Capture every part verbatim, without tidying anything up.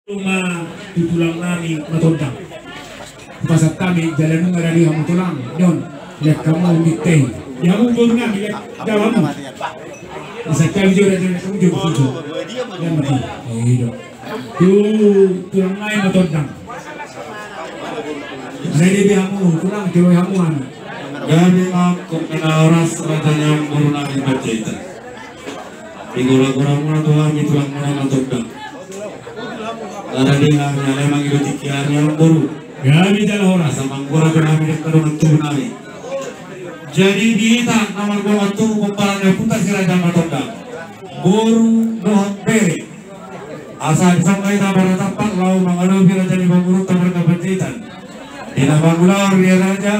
Ma tu tulang nami Matondang. Pasahat hami jala nunga rade hamu tulang, nunga lean hamu di tei. Di hamu boru nami, lean jala hamu. Bisa kami jora jala hamu jora situ. Lean mati. Eh, i do. Tu tulang nami Matondang. Rade di hamu tulang, jolo hamu anu. Gabe ma angka na horas raja ni amangboru nami Panjaitan. Di gora-gora muna tu hami tulang muna Matondang. Rade hami alai mangido tingki hami amangboru. Gabe jala horas. Asa manggora be hami di angka dongan tubu nami. Jadi di hita na mardongan tubu pomparan ni ompunta si Raja Matondang, boru dohot bere. Asa dison ma hita marnatampak laho mangadopi raja ni amangborunta marga Panjaitan. Di na mangulahon ria raja,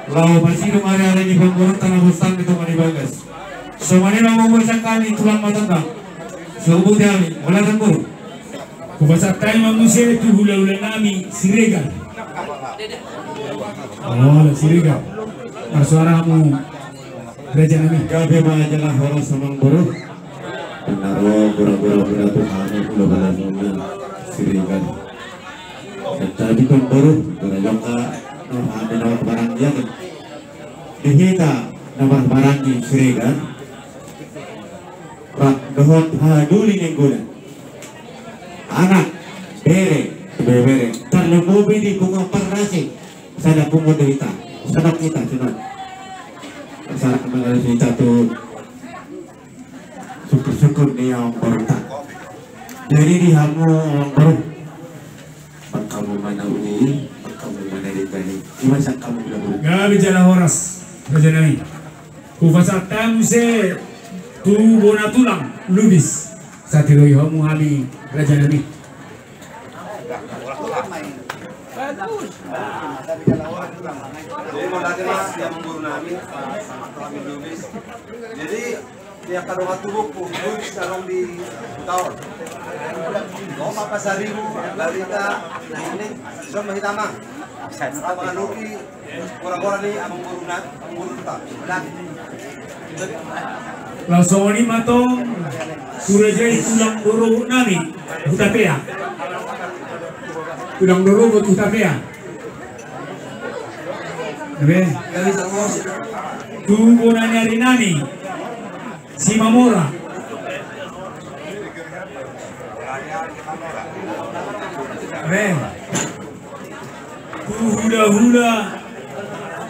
laho pasidung ari-ari ni amangborunta na bostang di tonga ni bagas. Songon i ma huboan sian hami tulang Matondang. Sogot hami, mauliate boru. Hupasahat hami ma muse tu hula-hula nami Siregar. Oh, Siregar. Marsoara hamu raja nami. Gabe ma jala horas amangboru. Nunga ro gora-gora muna tu hami hula-hula nami Siregar. Jadi amangboru, gora-gora na hami na marhahamaranggi. Di hita na marhahamaranggi Siregar. Rap dohot hahadoli ni anggona. Anak, bere, bere-bere. Tarlumobi di punguan Parnasi. Sada punguan do hita. Sada hita, sada. Sada punguan do hita tu sungkun-sungkun ni amangborunta. Jadi di hamu amangboru. Mangkamu ma na uli, mangkamu ma na denggan i. Ima sian hamu hula-hula. Gabe jala horas, raja nami. Hupasahat hami muse tu bona tulang Lubis. Sahat ro i hamu hami raja nami. Jadi, di angka dongan tubuku, Lubis adong di Hutaon. Dua puluh empat Pasaribu, Barita, Nahini, dison ma hita amang. Mangadopi gora-gora ni amangboruna, amangborunta. Laos songon i ma tong tu raja i tulang dorohot nami Hutapea. Tulang dorohot Hutapea. Be. Tu bona ni ari nami Simamora. Be. Tu hula-hula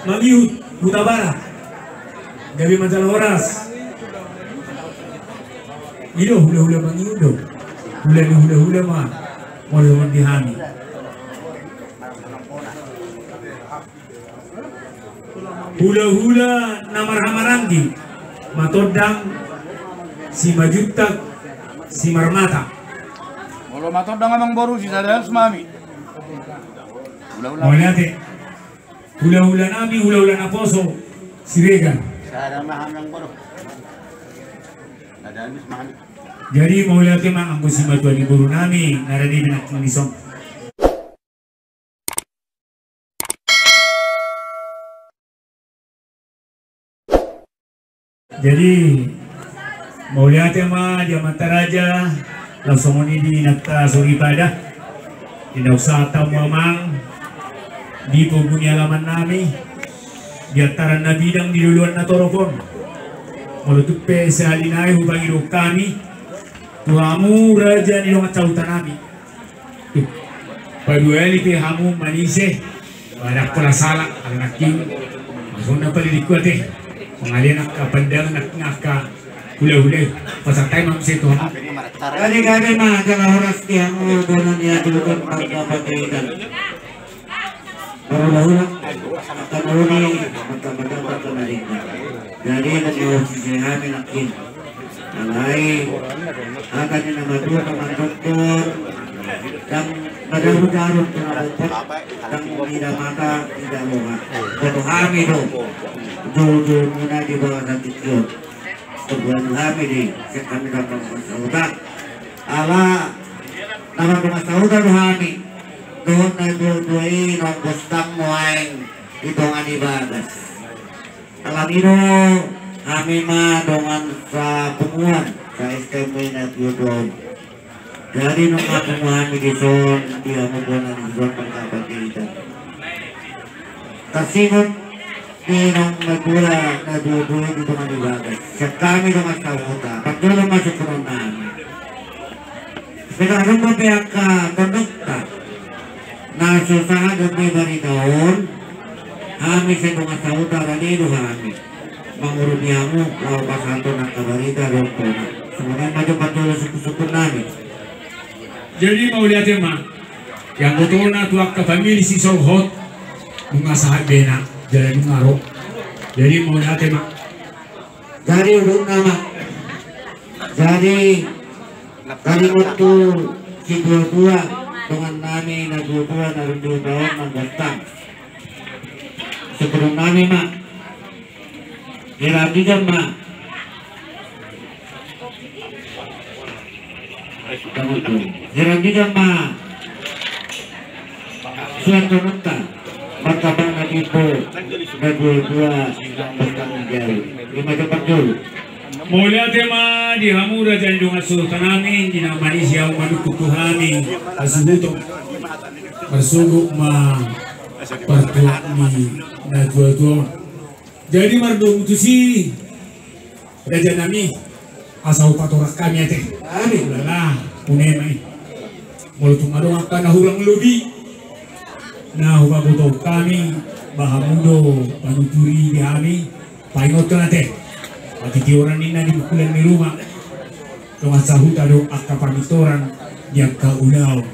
mangihut Hutabarat. Gabe ma jala horas. I do hula-hula mangihut do. Hula ni hula-hula ma. Molo songon di hami. Hula-hula na marhahamaranggi, Matondang, Simanjuntak, Simarmata. Molo Matondang amangboru, sisada halus ma hami. Hula-hula. Mauliate. Hula-hula nami, hula-hula naposo Siregar. Sada ma hami amangboru. Sada halus ma hami. Jadi mauliate ma anggo simatua ni boru nami na rade nangkin dison. Jadi mauliate ma di amanta raja, laos songon i di inanta soripada. Di na husahat hamu amang di pogu ni alaman nami, di antaran na bidang di loloan na torop on. Molo tung pe sahali nai hupangido hami tu hamu raja ni dongan sahuta nami. Paduahali pe hamu manise, pada pola sala, ala nangkin. Masuk na pali di kuate. Pangalian angka pandangan nangkin angka hula-hula. Pasahat hami ma muse tu hamu. Gabe-gabe ma jala horas di hamu, bona ni adukan marga Panjaitan. Marhula-hula, angka na uli, angka na denggan. Jadi, na di osi hami nangkin. Alai, angka ni na matua na mandokdok, ndang madaru-daru tu na bopot, ndang mida mata, mida loha. Boto hami do, jolo-jolo muna di bagasan tingki on. Terbuat hami di, sian hami na mardongan sahuta. Ala, na mardongan sahuta do hami. Dohot na dua-dua i, naung bostang nuaeng di tonga ni bagas. Alani do hami ma dongan sapunguan, sa-S T M na dua-dua on. Jadi nunga pungu hami dison, di hamu bona dison, perkapan kita. Tarsingkop di naung natua-tua, natua-tua di tonga ni bagas. Sian hami dongan sahuta, parjolo ma sungkunon nami. Sekarang pe angka tondongta na so sahat dope barita on, hami sian dongan sahuta rade do hami mangurupi hamu laho pasahathon angka barita dohot tona. Songon i ma jo parjolo sungkun-sungkun nami. Jadi mauliate ma. Ianggo tona tu angka pamili si Solhot, nunga sahat bena, jala nunga ro. Jadi mauliate ma. Jadi udutna ma. Jadi, taringot tu situa-tua, dongan nami natua-tua na ro di huta on, manggantang. Sungkunon nami ma. Hira piga ma. Hira piga ma. Suan tonunta. Martabana tipu. Natua-tua. Martabana jari. Lima tempat dulu. Mauliate ma di hamu raja ni dongan sahuta nami, di na manisi hamu manungkun tu hami hasuhuton. Marsogot ma partuat ni natua-tua on. Jadi mardomu tusi raja nami, asa hupatorang hami ate. Amin. Ulala, une ma i. Molo tung adong angka na hurang lobi na hupabotohon hami, ba hamu do panuturi di hami, paingothon ate. Patitihoran ninna di bukulan ni ruma. Dongan sahuta do angka pamintoran di angka ulaon.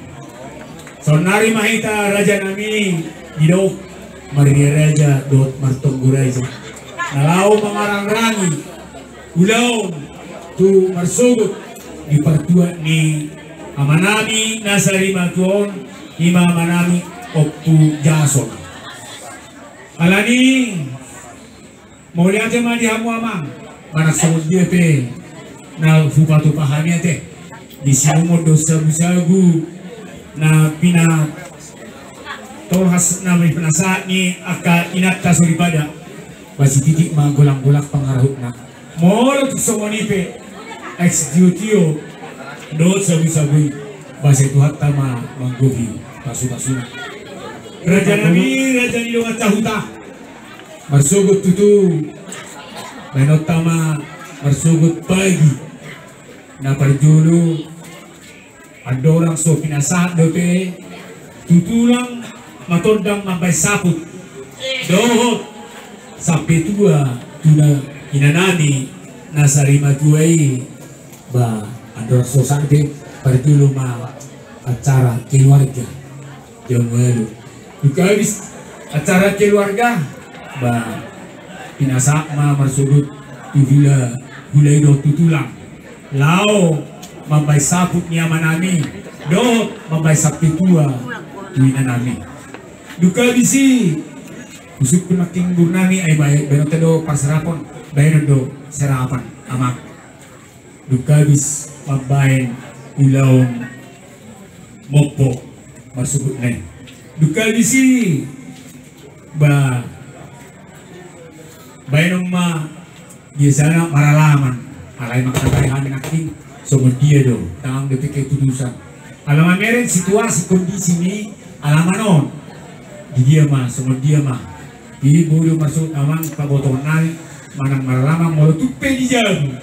Saonnari ma hita raja nami didok Maria Raja dohot Martonggo Raja na laho mamarangrangi ulaon tu marsogot di partuat ni amanami na sarimatua on, i ma amanami Ompu Jason. Alani mauliate ma di hamu amang, manang songon dia pe na hupatupa hami ate. Disi umur do sagu-sagu na pinatolhas, na pinasahat ni angka inanta soripada. Ba sititik ma golang-golang pangarahutna. Molo tung songon i pe, ex tio-tio dohot sagu-sagu i, ba sai Tuhanta ma manggohi pasu-pasuna. Raja nami, raja ni dongan sahuta. Marsogot tutu. Baenonta ma marsogot pagi. Na parjolo, andorang so pinasahat dope tu tulang matondang mambaen saput dohot sampe tua tu inanami na sarimatua i. Ba andorang so sahat be, parjolo ma acara keluarga. Jamualu. Dung habis acara keluarga, ba pinasahat ma marsogot tu hula, hula i dohot tu tulang laho mambaen saput ni amanami dohot mambaen sampe tua tu inanami. Dung habis i, husungkun nangkin guru nami, ai baen, baenonta do parserapan, baenon do serapan, amang. Dung habis mambaen ulaon mompo marsogot nai. Dung habis i, ba baenon ma biasana maralaman. Alai mangkatai hami nangkin songon dia do, ndang adong dope keputusan. Ala mamereng situasi kondisi ni alaman on. Di dia ma, songon dia ma. Jadi boi do marsogot amang pabotohon nai manang maralaman molo tung pe di jabu.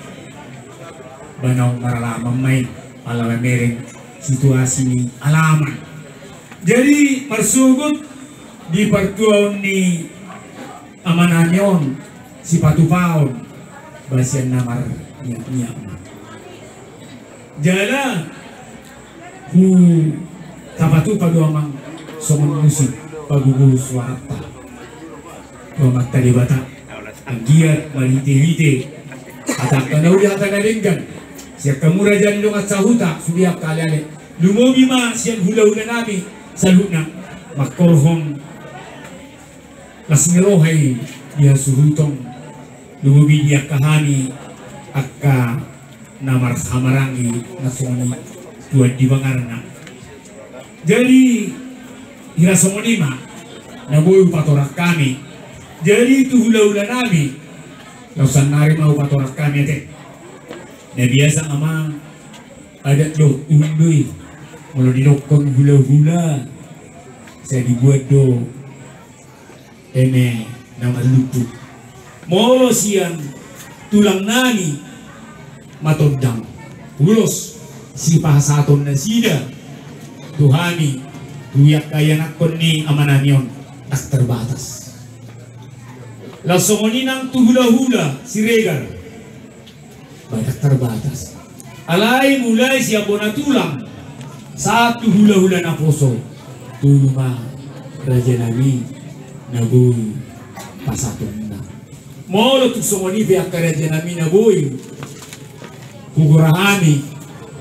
Ba naung maralaman ma i, ala mamereng situasi ni alaman. Jadi marsogot di partuaon ni amanami on, sipatupaon, ba sian na marniak-niak ma. Jala hutapatupa do amang songon musik pagogo suaranta tu Amanta Debata. Anggiat marhite-hite hata angka na uli, hata na denggan sian hamu raja ni dongan sahuta, sude angka ale-ale, lumobi ma sian hula-hula nami saluhutna, mangkorhon las ni roha i di hasuhuton, lumobi di angka hami angka na marhahamaranggi na songon i tuan di bangarna. Jadi hira songon i ma na boi hupatorang hami. Jadi tu hula-hula nami, laos sannari ma hupatorang hami ate. Na biasa amang Adat do, unduk i. Molo didokkon hula-hula, sai dibuat do eme na marlumpuk. Molo sian tulang nami Matondang ulos sipasahaton nasida tu hami, tu angka ianakhon ni amanami on, ndang terbatas. Laos songon i nang tu hula-hula Siregar. Ba ndang terbatas. Alai mulai sian bona tulang sahat tu hula-hula naposo, tolu ma raja nami na boi pasahatonna. Molo tung songon i pe angka raja nami na boi hugora hami,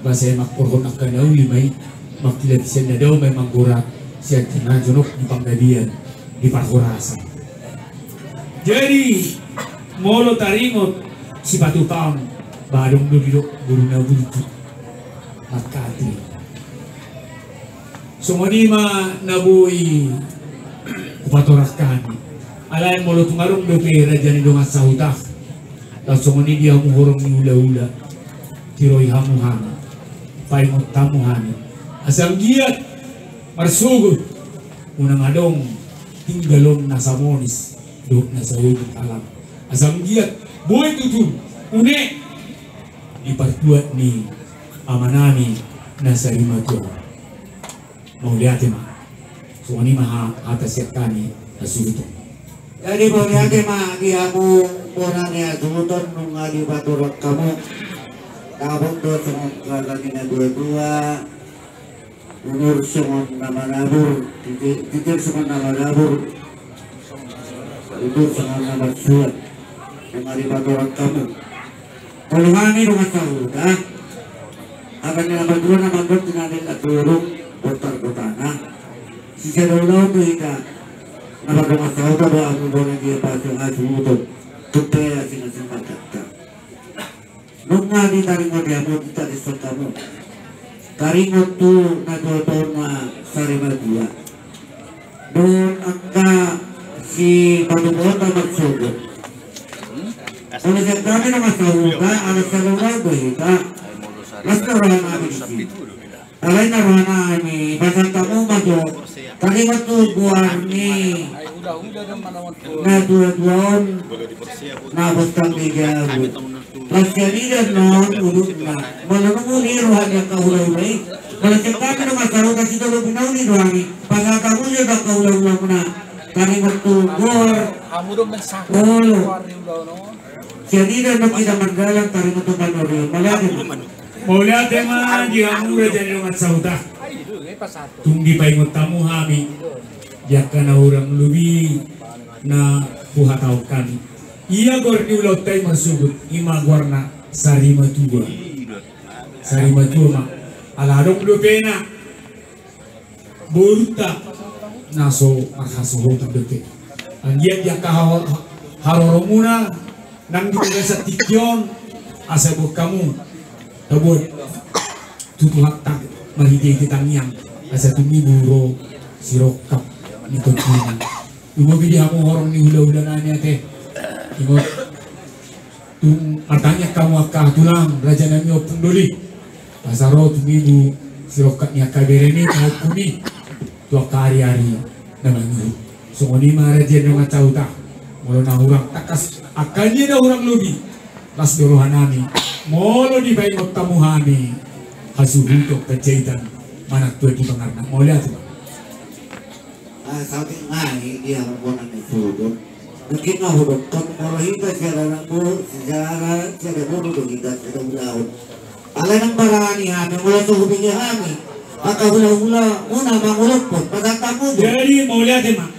ba sai mangkorhon angka na uli ma i, mangkilap sian na dao ma i manggora sian na jonok di panggabean, di parhorasan. Jadi molo taringot sipatupaon, ba adong do didok boru na burju mangkatri. Songon i ma na boi hupatorang hami. Alai molo tung adong dope raja ni dongan sahuta, laos songon i di hamu horong ni hula-hula, tiroi hamu hami, paingot hamu hami, asa anggiat marsogot, unang adong tinggal on na samonis dohot na saujung alam. Asa anggiat boi tutu une di partuat ni amanami na sarimatua. Mauliate ma. Songon i ma ha-, hata sian hami hasuhuton. Jadi mauliate ma di hamu bona ni hasuhuton, nunga dipatorang hamu. Dapot do songon hata ni na dua-dua. Umur songon na manabur, titi-, titir songon na manabur, umur songon na marsuan. Nunga dipatorang hamu. Molo hami dongan sahuta, hata ni na patua na mandok tinadek na turung, bontar do tangah. Sisada ulaon do hita na pardongan sahuta, ba hamu bona ni hasuhuton. Tung pe asing-asing markata. Nunga ditaringot hamu, ditaringot hamu. Taringot tu na dua taon na sarimatua. Dohot angka sipatupaonta marsogot. Molo sian hami dongan sahuta, ala sada ulaon do hita. Las do roha nami disi. Alai na roha nami pasahat hamu ma jo, taringot tu goar ni na dua-dua on na bostang di jabu. Las sian i do annon udutna. Molo nunga uli roha ni angka hula-hula i, molo sian hami dongan sahuta sitolu pinauli do hami, pasahat hamu jo tu angka hula-hula muna. Taringot tu goar. Molo sian i do annon hita mardalan taringot tu panurion. Mauliate ma. Mauliate ma di hamu raja ni dongan sahuta. Tung dipaingot hamu hami di angka na hurang lobi na huhatahon hami. Ia goar ni ulaonta i marsogot, i ma goarna sarimatua. Sarimatua ma. Ala adong dope na borunta na so marhasohotan dope. Anggiat di angka ha-, haroromuna nang di bagasan tingki on, asa buat hamu tabuat tu Tuhanta marhite-hite tangiang, asa tumibu ro sirongkap ni tompina. Ingot be di hamu horong ni hula-hula nami ate. Ingot tung martangiang hamu angka tulang, raja nami, ompung doli. Asa ro tumibu sirongkap ni angka bere ni, pahompu ni tu angka ari-ari na mangihut. Songon i ma raja ni dongan sahuta. Molo na hurang tangkas, angka na hurang lobi, las do roha nami molo dipaingot hamu hami hasuhuton panjaitan manang tuat di pangarna. Mauliate ma. Ah, saotik nai dia mangkona ni suhut. Nangkin na hudokkon, molo hita sian anak boru, sian anak, sian anak boru do hita, sian anak boru. Alai ndang barani hami, molo so hubege hami angka hula-hula muna mangolophon, pasahat hamu jo. Jadi mauliate ma.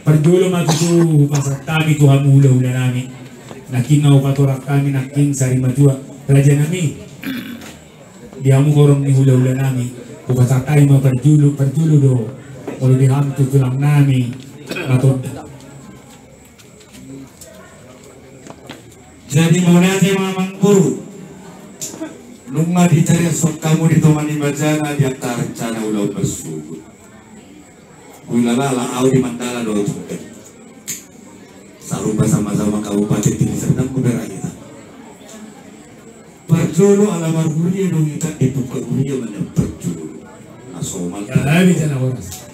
Parjolo ma tutu pasahat hami tu hamu hula-hula nami. Nangkin na hupatorang hami, nangkin sarimatua, raja nami. Di hamu horong ni hula-hula nami, hupasahat hami ma parjolo, parjolo do. Molo di hamu tu tulang nami Matondang. Jadi mauliate ma amang boru. Nunga dicari songon hamu di tonga ni majana di angka rencana ulaon marsogot. Huilala au di Mandala do au. Sarupa sama-sama Kabupaten Deli Serdang, huberani ta. Parjolo ala marhuria do hita, dipungka huria ma na parjolo. Na somal. Gabe jala horas.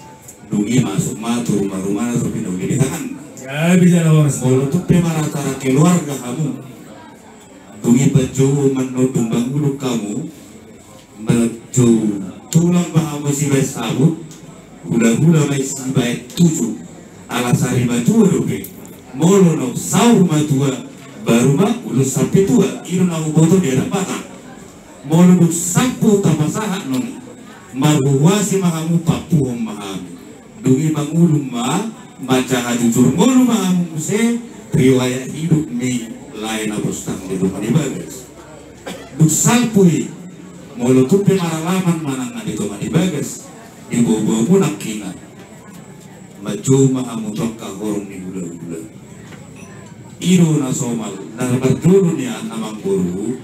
Dung i masuk ma tu ruma-rumana so pinauli di tangan. Gabe jala horas. Molo tung pe marata keluarga hamu, dung i panjou manondung mangulung hamu. Manjou tulang ma hamu sibaen sabut, hula-hula ma i sibaen tuju. Ala sari matua dope, molo naung saur matua, baru ma ulos sampe tua. I do na huboto di adat Batak. Molo dung sampu tapasahat non, marhuhuasi ma hamu, pampuhon ma hamu. Dung i mangulung ma, manjaha jujur ngolu ma hamu muse, riwayat hidup ni lae na bostang di tonga ni bagas. Dung salpu i, molo tung pe maralaman manang na di tonga ni bagas, diboa-boa muna nangkiningan. Manjou ma hamu tu angka horong ni hula-hula. I do na somal, na parjolo nian amangboru,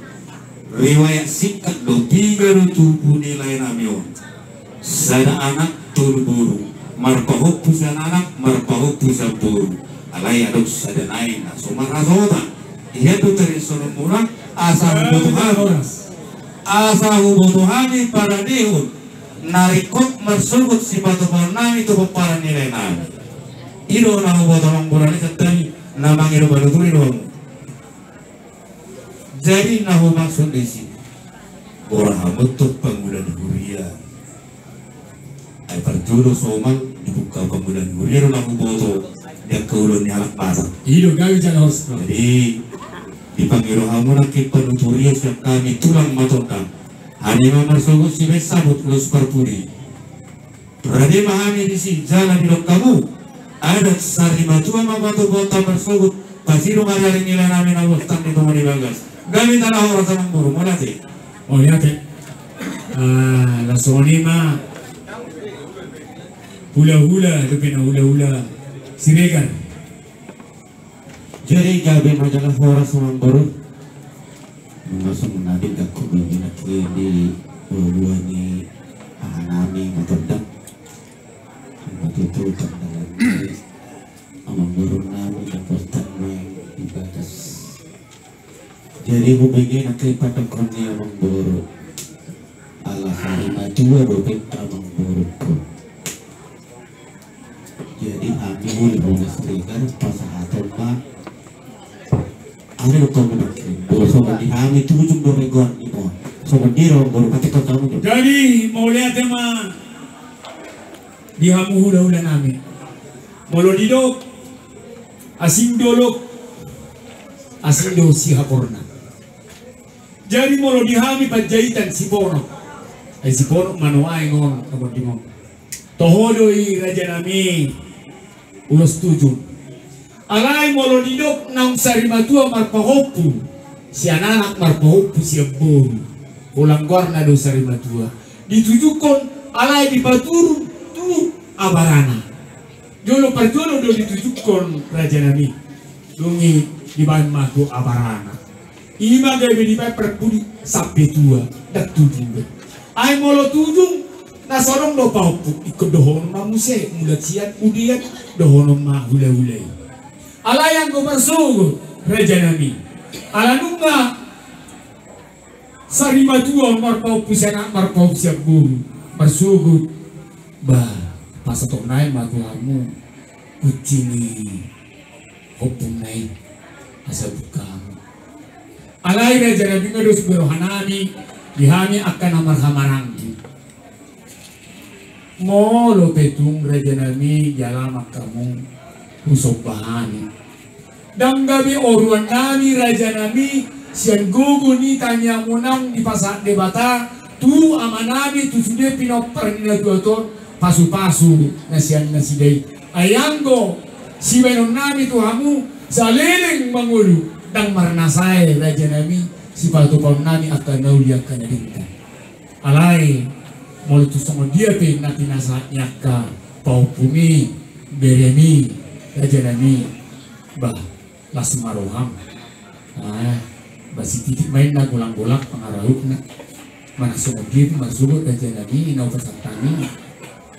riwayat singkat do, piga do tubu ni lae nami on. Sada anak tolu boru, marpahompu sian anak, marpahompu sian boru. Alai adong sada nai na so marhasohotan. Ia do tadi songon muna, asa huboto hami. Asa huboto hami paradehon. Na ringkot marsogot sipatupaon nami tu pomparan ni lae nami. I do na huboto amangboru, na mangido panuturi do hamu. Jadi na humaksud disi, boha hamu tu pangula ni huria. Ai parjolo somal, dipungka pangula ni huria do na huboto di angka ulaon ni halak Batak. I do gabe jala horas. Jadi dipangido hamu nangkin panuturion sian hami tulang ma tondang. Hami ma marsogot sibaen sabut, ulos parpudi. Rade ma hami disi jala didok hamu, adat sari matua ma patupaonta marsogot, pasidung ari-ari ni lae nami na bostang di tonga ni bagas. Gabe jala horas amangboru, mauliate. Mauliate. Ah, laos songon i ma hula-hula dope na hula-hula Siregar. Jadi gabe ma jala horas amangboru. Nunga songon na didok hubege nangkin di boa-boa ni aha nami ma tondang. Ima tutu tondang ni amangboru nami na bostang di bagas. Jadi hubege nangkin pandokhon ni amangboru. Ala sari matua dope amangboru. Jadi hami hula-hula Siregar pasahaton ma. Ari do kamu nangkin. Boha songon di hami tu ujung do regon ni on. Songon dia do baru kate kau kamu do. Jadi mauliate ma di hamu hula-hula nami. Molo didok asing dolok, asing do sihaporna. Jadi molo di hami Panjaitan Siponok. Ai Siponok ma nuaeng on, na monding on. Toho do i raja nami ulos tujung. Alai molo didok naung sari matua marpahompu sian anak, marpahompu sian boru, holan goarna do sari matua. Ditujungkon alai dipaturun tu abarana. Jolo parjolo do ditujungkon raja nami. Dung i dibaen ma tu abarana. Ima gabe dibaen parpudi sampe tua, ndang tujung be. Ai molo tujung, na so adong do pahompu, ingkon dohonon ma muse, mulak sian udean, dohonon ma hula-hula i. Alai anggo marsogot raja nami, ala nunga sari matua marpahompu sian anak, marpahompu sian boru, marsogot. Bah, pasahaton nai ma tu hamu kunci ni ompung na i, asa buka hamu. Alai raja nami, nga dos be roha nami di hami angka na marhahamaranggi. Molo pe tung raja nami jala ma hamu husomba hami. Ndang gabe oruan nami raja nami sian gogo ni tangiangmuna on dipasahat Debata tu ama nami tu sude pinompar ni na tuatua on, pasu-pasu na sian nasida i. Ai anggo sibaenon nami tu hamu saleleng mangolu, ndang marnasae raja nami sipatupaon nami angka na uli angka na denggan. Alai molo tung songon dia pe na pinasahat ni angka pahompumi, beremi, raja nami, bah, las ma roham. Ah, bah, sititik ma inna golang-golang pangarahutna. Manang songon dia pe marsogot raja nami, na hupasahat hami.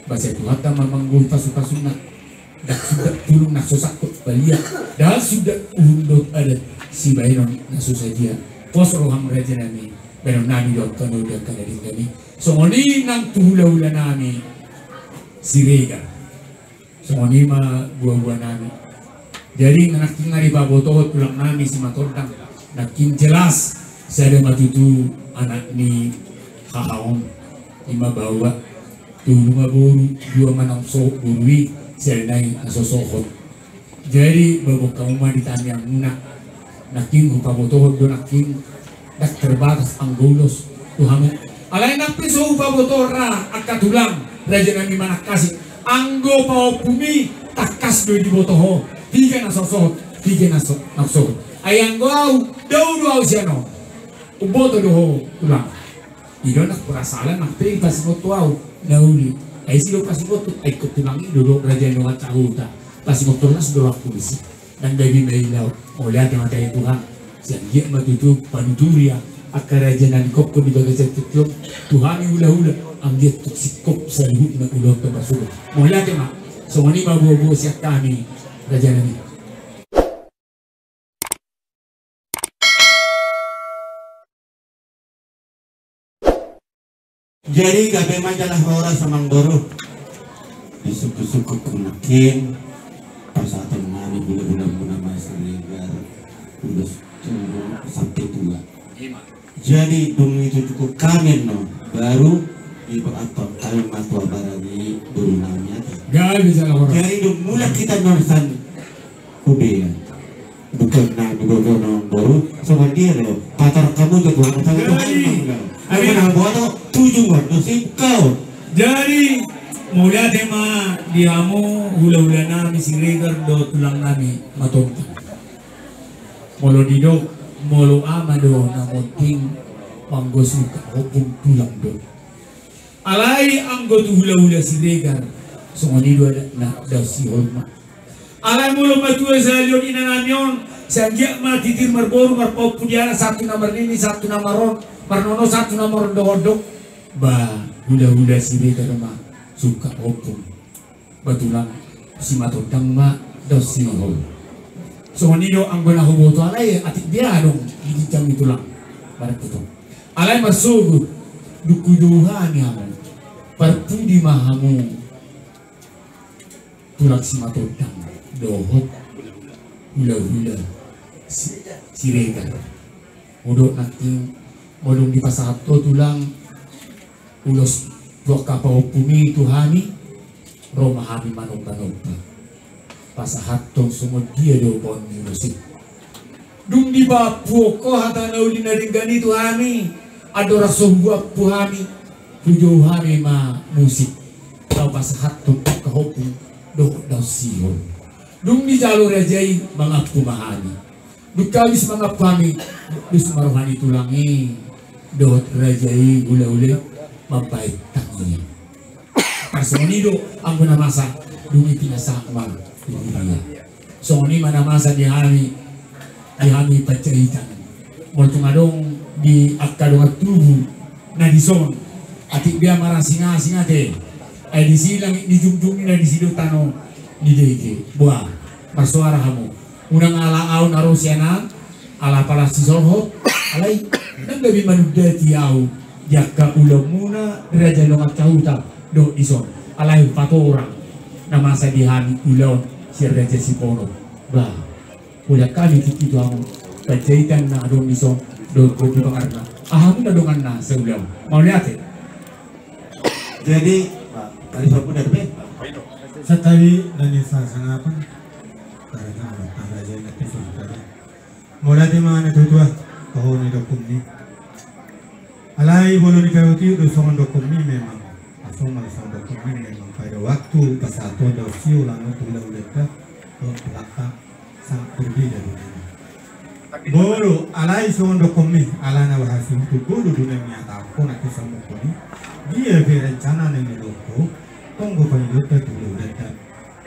Bah, sai Tuhanta ma manggohi pasu-pasuna. Ndang suda tulung na so sangkot balian, ndang suda uhum dohot adat sibaenon na so sadia. Pos roham raja nami, baenon nami do angka na uli angka na denggan i. Songon i nang tu hulahula nami Siregar. Songon i ma buabua nami. Jadi nangkin na dipabotohon tulang nami Simatondang, nangkin jelas sada ma tutu anak ni haha on, i ma baoa, tolu ma boru, dua ma na sogot boru i, sada nai na so sogot. Jadi babok hamu ma di tangiangmuna. Nangkin hupabotohon do nangkin, ndang terbatas anggo ulos tu hamu. Alai nang pe so hupabotohon ra angka tulang, raja nami manangkasi, anggo pahompumi tangkas do diboto ho, piga na so sogot, piga na so, na sogot. Ai anggo au, dao do au sian on, umboto do ho tulang. I do nang perasaan nang pe pasingot tu au na uli. Ai ise do pasingot tu, ai ingkon tulang i do, do raja ni dongan sahuta. Pasingot tu las do au tu disi. Nang gabe ma i laho. Mauliate ma tahe Tuhan. Sai anggiat ma tutu panuturi angka raja na ningkophon di bagasan tingki on tu hami hulahula, anggiat tung singkop saluhutna ulaonta marsogot. Mauliate ma. Songon i ma buabua sian hami raja nami. Jadi gabe ma jala horas amang boru. Disungkun-sungkun nangkin pasahaton nami hulahula muna Siregar, ulos tua sampe tua. Jadi dung i tutu hami annon baru dipasahat hami ma tu abara ni boru nami, ate. Gabe jala horas. Jadi dung mulak hita annon sian Hubea. Bukan na diboto na boru, songon dia do. Patar hamu tu Tuhan, patar hamu tu Tuhan. Jadi, amin. Amin. Amin. Boto, tujuh buat, nasib kau. Jadi, mauliate ma di hamu hulahula nami Siregar dohot tulang nami Matondang. Molo didok, molo ama do na monting, anggo suka ompung tulang do. Alai anggo tu hulahula Siregar, songon i do adatna, dao sihol ma. Alai molo matua sahali on inanami on, sai anggiat ma titir marboru, marpahompu di anak, sahat tu na marnini, sahat tu na maron, marnono, sahat tu na marondokhondok. Ba, hulahula Siregar ma suka ompung. Ba tulang, Simatondang ma dao sihol. Songon i do anggo na huboto, alai atik dia adong di ginjang ni tulang. Badan putu. Alai marsogot, dung hujou hami hamu, parpudi ma hamu tulang Simatondang dohot hulahula Si-, Siregar. Molo nangkin, molo dung dipasahat ho tulang ulos tu angka pahompumi tu hami, ro ma hami manomba-nomba. Pasahathon songon dia do baen ni ulos i. Dung dipampuhon ho hata na uli na denggan i tu hami, andorang so huampu hami, hujou hami ma musik. Laho pasahathon angka ompung dohot dao sihol. Dung dijalo raja i, mangampu ma hami. Dung habis mangampu hami, dos ma roha ni tulang i dohot raja i, hulahula i, mambahen tangiang. Tarsongon i do anggo na masa, dung i pinasahat ma tu huria. Songon i ma na masa di hami, di hami Panjaitan. Molo tung adong di angka dongan tubu na dison, atik dia marasing-asing ate. Ai disi langit ni jungjung, na disi do tano ni dege. Boha, marsoara hamu. Unang ala ahu na ro sian an, ala apala sisolhot, alai ndang gabe manundati ahu di angka ulaonmuna raja ni dongan sahuta dohot dison. Alai patorang na masa di hami ulaon si Raja Sipono. Bah, ulaon hami tingki tu hamu Panjaitan na adong dison dohot di pangarna. Aha muna donganna saulaon. Mauliate. Jadi, Pak, tadi sabudan be. Satabi na ni sasangapan. Karena apa? Karena saya ngerti sudah tadi. Mauliate ma na tua-tua, toho ni dohonmi. Alai molo ni kayu tiu do songon dohonmi memang. Asal molo songon dohonmi memang pada waktu pasahaton dao sihol tu hulahulanta, tu tulangta, sangat berbeda dengan. Molo alai songon dohonmi, ala na berhasil tu bolu dunia nyata, kona tu samukoni, dia berencana nang dohonko, tonggo pangidoanta tu hulahulanta.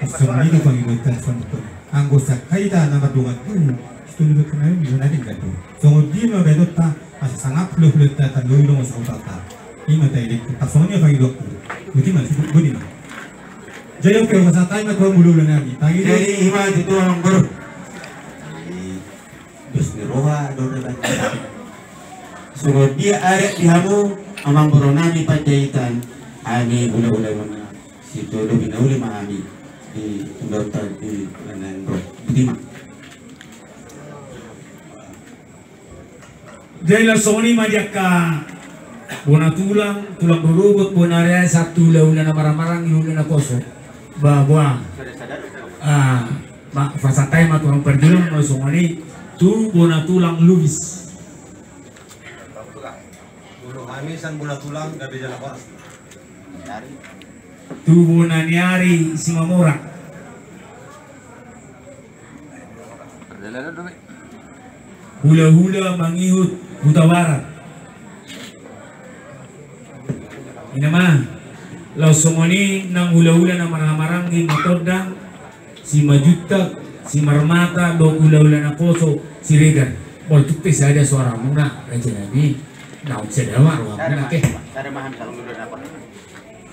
Songon i do pangidoanta songon i. Anggo sian hita na mardongan tubu, situtu do kena i, na denggan do. Songon dia ma baenonta, asa sangap hulahulanta, tandoi do ma sahutanta. I ma taida, tarsongon i ma pangidoanku. Boti ma, boti ma. Jadi oke, masa tai ma tuan bulu nami. Jadi i ma tutu amang boru. Dos ni roha do na. Songon dia adat di hamu amangboru nami Panjaitan, hami hulahula ma, sitolopi na uli ma hami di ulaonta di na naeng ro. Botima. Jadi laos songon i ma di angka bona tulang, tulang rorobot, bona ari, sahat tu hulahula na marhahamaranggi, hulahula naposo. Ba boha. Ah, ma, pasahat hami ma tu hamu parjolo ma songon i tu bona tulang Lubis. Molo hami sian bona tulang gabe jala horas. Tu bona ni ari Simamora. Hulahula mangihut Hutabarat. Inna ma, laos songon i nang hulahula na marhahamaranggi, Matondang, Simanjuntak, Simarmata, dohot hulahula naposo, Siregar. Molo tung pe sada soaramuna, raja nami, naung sada ma rohamuna, ke?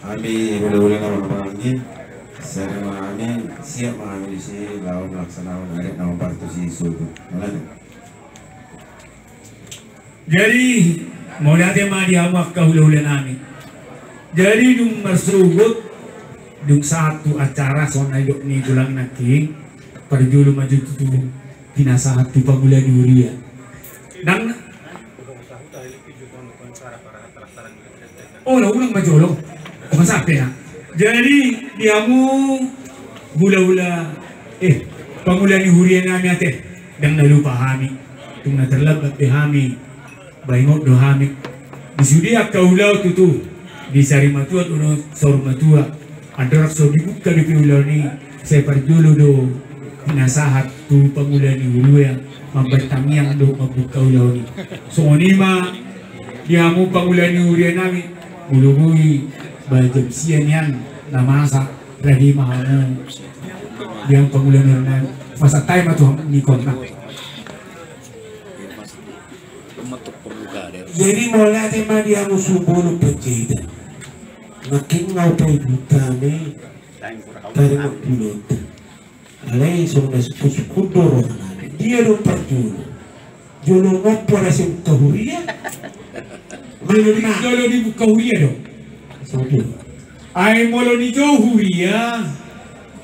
Hami hulahula na marhahamaranggi, sada ma hami, siap ma hami disi laho melaksanakan adat na mampartus i sogot. Mauliate. Jadi, mauliate ma di hamu angka hulahula nami. Jadi, dung marsogot, dung sahat tu acara, songon na nidok ni tulang nangkin, parjolo ma jo tutu pinasahat tu pangula ni huria. Ndang na- Oh, na ulang ma jolo. Masa pe na. Jadi, di hamu hulahula, eh, pangula ni huria nami ate, ndang na lupa hami. Tung na tarlambat be hami, ba ingot do hami. Di sude angka ulaon tutu, di sari matua tu na saur matua. Andorang so dibuka dope ulaon i, sai parjolo do pinasahat tu pangula ni huria mambahen tangiang dohot mambuka ulaon i. Songon i ma di hamu pangula ni huria nami, molo boi ba jam sia nian na masa, rade ma hamu di hamu pangula ni huria nami. Pasahat hami ma tu hamu ni konna. Jadi mauliate ma di hamu suhut bolon Panjaitan. Nangkin nga upa ibu tame taringot ulaonta. Alai songon na sukusuku do roha nami. Dia do parjolo? Jolo mompo na sai buka huria. Jolo di, jolo dibuka huria do. Ai molo dijou huria,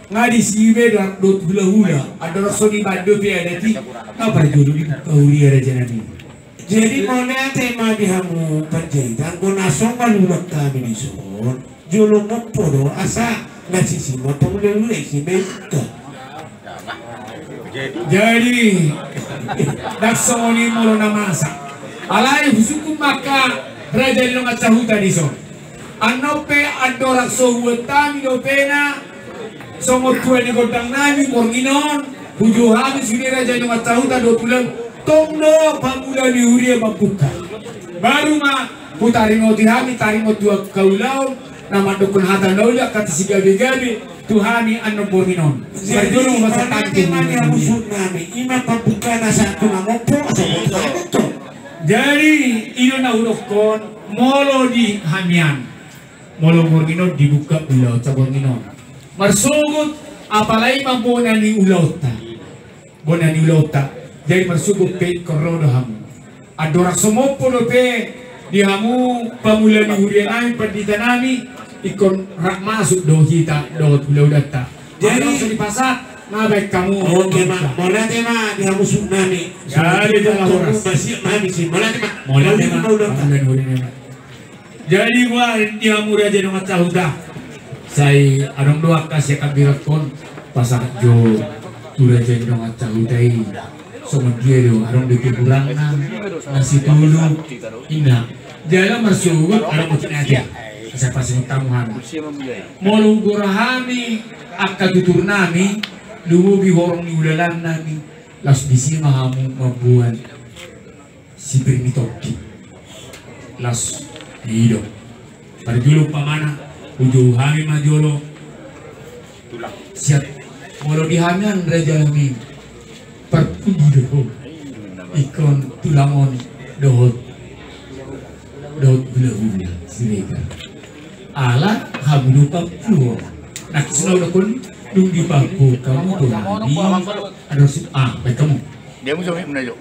nga disi be dohot hulahula. Andorang so dibaen dope adat i, nga parjolo dibuka huria, raja nami. Jadi mauliate ma di hamu Panjaitan, anggo na songon ulaon hami dison, jolo mompo do asa na sisi ma pangula ni huria, isi ma i buka. Jadi ndang songon i molo na masa. Alai husungkun ma angka raja ni dongan sahuta dison. Annon pe andorang so huboan hami dope na songon tua ni gondang nami borngin on, hujou hami sude raja ni dongan sahuta dohot ulaon, tong do pangula ni huria mambuka. Baru ma hutaringoti hami taringot tu angka ulaon na mandokkon hata na uli, angka sigabegabe tu hami annon borngin on. Parjolo ma pasahat hami tu hulahula nami, ima pambukaan sahat tu na mompo, asa. Jadi i do na hudokkon. Molo di hamian, molo borngin on dibuka ulaonta borngin on. Marsogot, apalai ma bona ni ulaonta. Bona ni ulaonta. Jadi marsogot pe ingkon ro do hamu. Andorang so mompo dope di hamu pangula ni huria nami, pandita nami, ingkon rap masuk do hita dohot hulahulanta. Jadi, langsung dipasahat, nga baen hamu. Oke ma, mauliate ma di hamu suhut nami. Jadi, jala horas. Mauliate ma. Mauliate ma. Jadi boha di hamu raja ni dongan sahuta? Sai adong do angka sian hambirangkon, pasahat jo tu raja ni dongan sahuta i. Songon dia do, adong do kehurangna na situlu, inna. Jala marsogot adong do kinaja. Sai pasingot hamu hami. Molo hugora hami angka tutur nami, lumobi horong ni ulaon nami, laos disi ma hamu mamboan sipir ni tondi. Laos i do. Parjolo umpamana, hujou hami ma jolo. Siap. Molo di hamian raja nami, parpudi do ho. Ingkon tulang on dohot, dohot hulahula Siregar. Ala hamu do pampu. Nangkin songon na hudokkon, dung dipampu hamu tu hami. Andorang si, ah, baen hamu. Dia musuh, eh, menajo.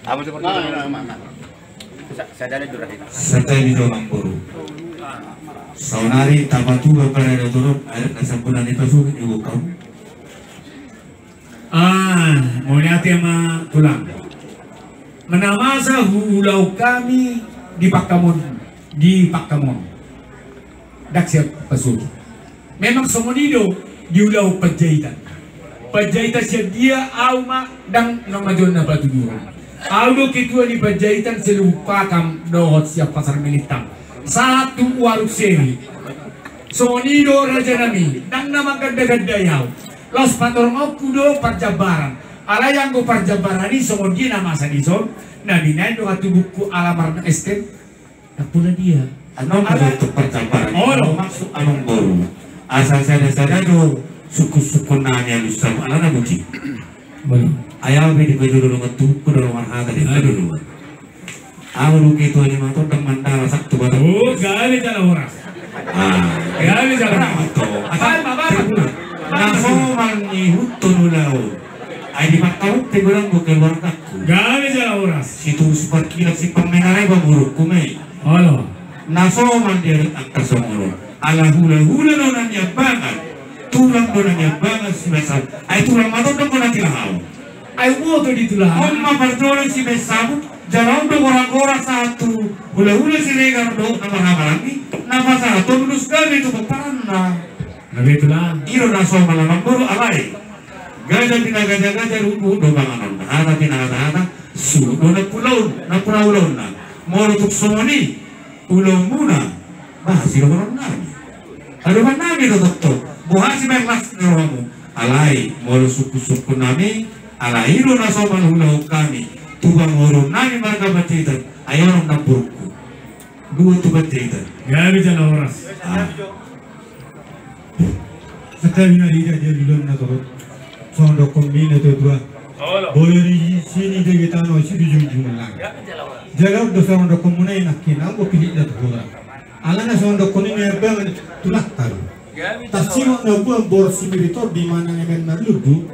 Apa seperti itu? Santabi jo amangboru. Saonari tapatupa paradaton on, adat na sampunana i pasogit ni bokam. Ah, mauliate ma tulang. Na masa huulahon hami di Pangkamon, di Pangkamon. Ndang siap pasogit. Memang songon i do diulahon Panjaitan. Panjaitan sian dia, au ma ndang na majon na patuduhon. Au do ketua ni Panjaitan Selubung Pakam dohot sian Pasar Melintang sahat tu Warung Seri. Songon i do raja nami, ndang na manggandagandai au. Laos patorangku do parjambaran. Alai anggo parjambaran i songon dia na masa dison, na binaen do hatubuku ala marna es krim. Ndang pola dia. Annon ala do tu parjambaran i, olo, maksud amangboru. Asa sada-sada do sungkun-sungkun nami alusan, ala na buti. Olo. Ai au pe dipajolo dongan tubuku do marhata di, olo, paduluan. Au do ketua ni matondang mandala satu batang. Oh, gabe jala horas. Ah, gabe jala horas. Betul. Asal, apa, apa? Na somal ni huton ulaon. Ai di Pangkamon pe godang do keluargaku. Gabe jala horas. Situ si parkilap si pamenarai ba borungku ma i. Olo. Na somal di adat angka songon on. Ala hula-hula do na niambangan. Tulang do na niambangan si Baen Sabut. Ai tulang matondang do na tilang au. Ai huboto di tulang. On ma parjolo si Baen Sabut. Jala on do gora-gora sahat tu hula-hula Siregar dohot na marhahamaranggi. Na pasahathon ulos gabe tu pomparanna. Gabe tulang. I do na somal amangboru, alai gaja pinagaja-gaja, ruhut-ruhut do panganon. Hata pinahata-hata, suhut do nampuna ulaon, nampuna ulaonna. Molo tung songon i ulaonmuna, bah, sidohonon nami. Adopan nami do tongtong. Boha siberlas ni rohamu. Alai molo sungkun-sungkun nami, alai i do na somal huulahon hami tu pangurupion nami marga Panjaitan. Ai on namborungku. Dua tu Panjaitan. Gabe jala horas. Ah. Santabi ma di ida dia duluan na torop. Songon dohononmi na tua-tua. Bolo di sini dege tano, situ junjung langit. Jala on do songon dohononmuna i nangkin, anggo pilitna tu hora. Alana songon dohonon ni niambangan tulangta do. Tarsongon na boan boru sipir i tondi manang emen marlundu.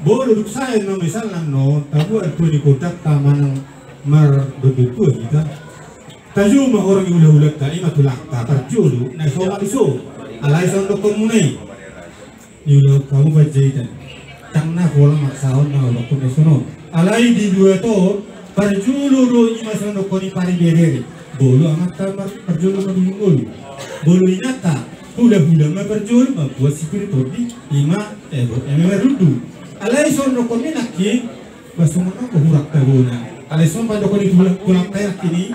Bolo dung sae na misalna annon taboan tua ni kondangta manang mardondo tua hita. Tajou ma horong ni hula-hulanta, i ma tulangta parjolo, na somal i so. Alai songon dohononmuna i. Diulahon hamu Panjaitan. Ndang na pola maksahon na hudokkon na songon on. Alai di dua on, parjolo do i ma songon dohononmuna i pariberebere. Bolo amanta mar-, parjolo madungdung ngolu. Bolo inanta, hula-hula ma parjolo, mamboan sipir i tondi, i ma, eh, bo-, emen marlundu. Alai songon dohononmuna i nangkin, bah songon on do hurang tabona. Alai songon pandohan ni tulang, tulangta i nangkin i,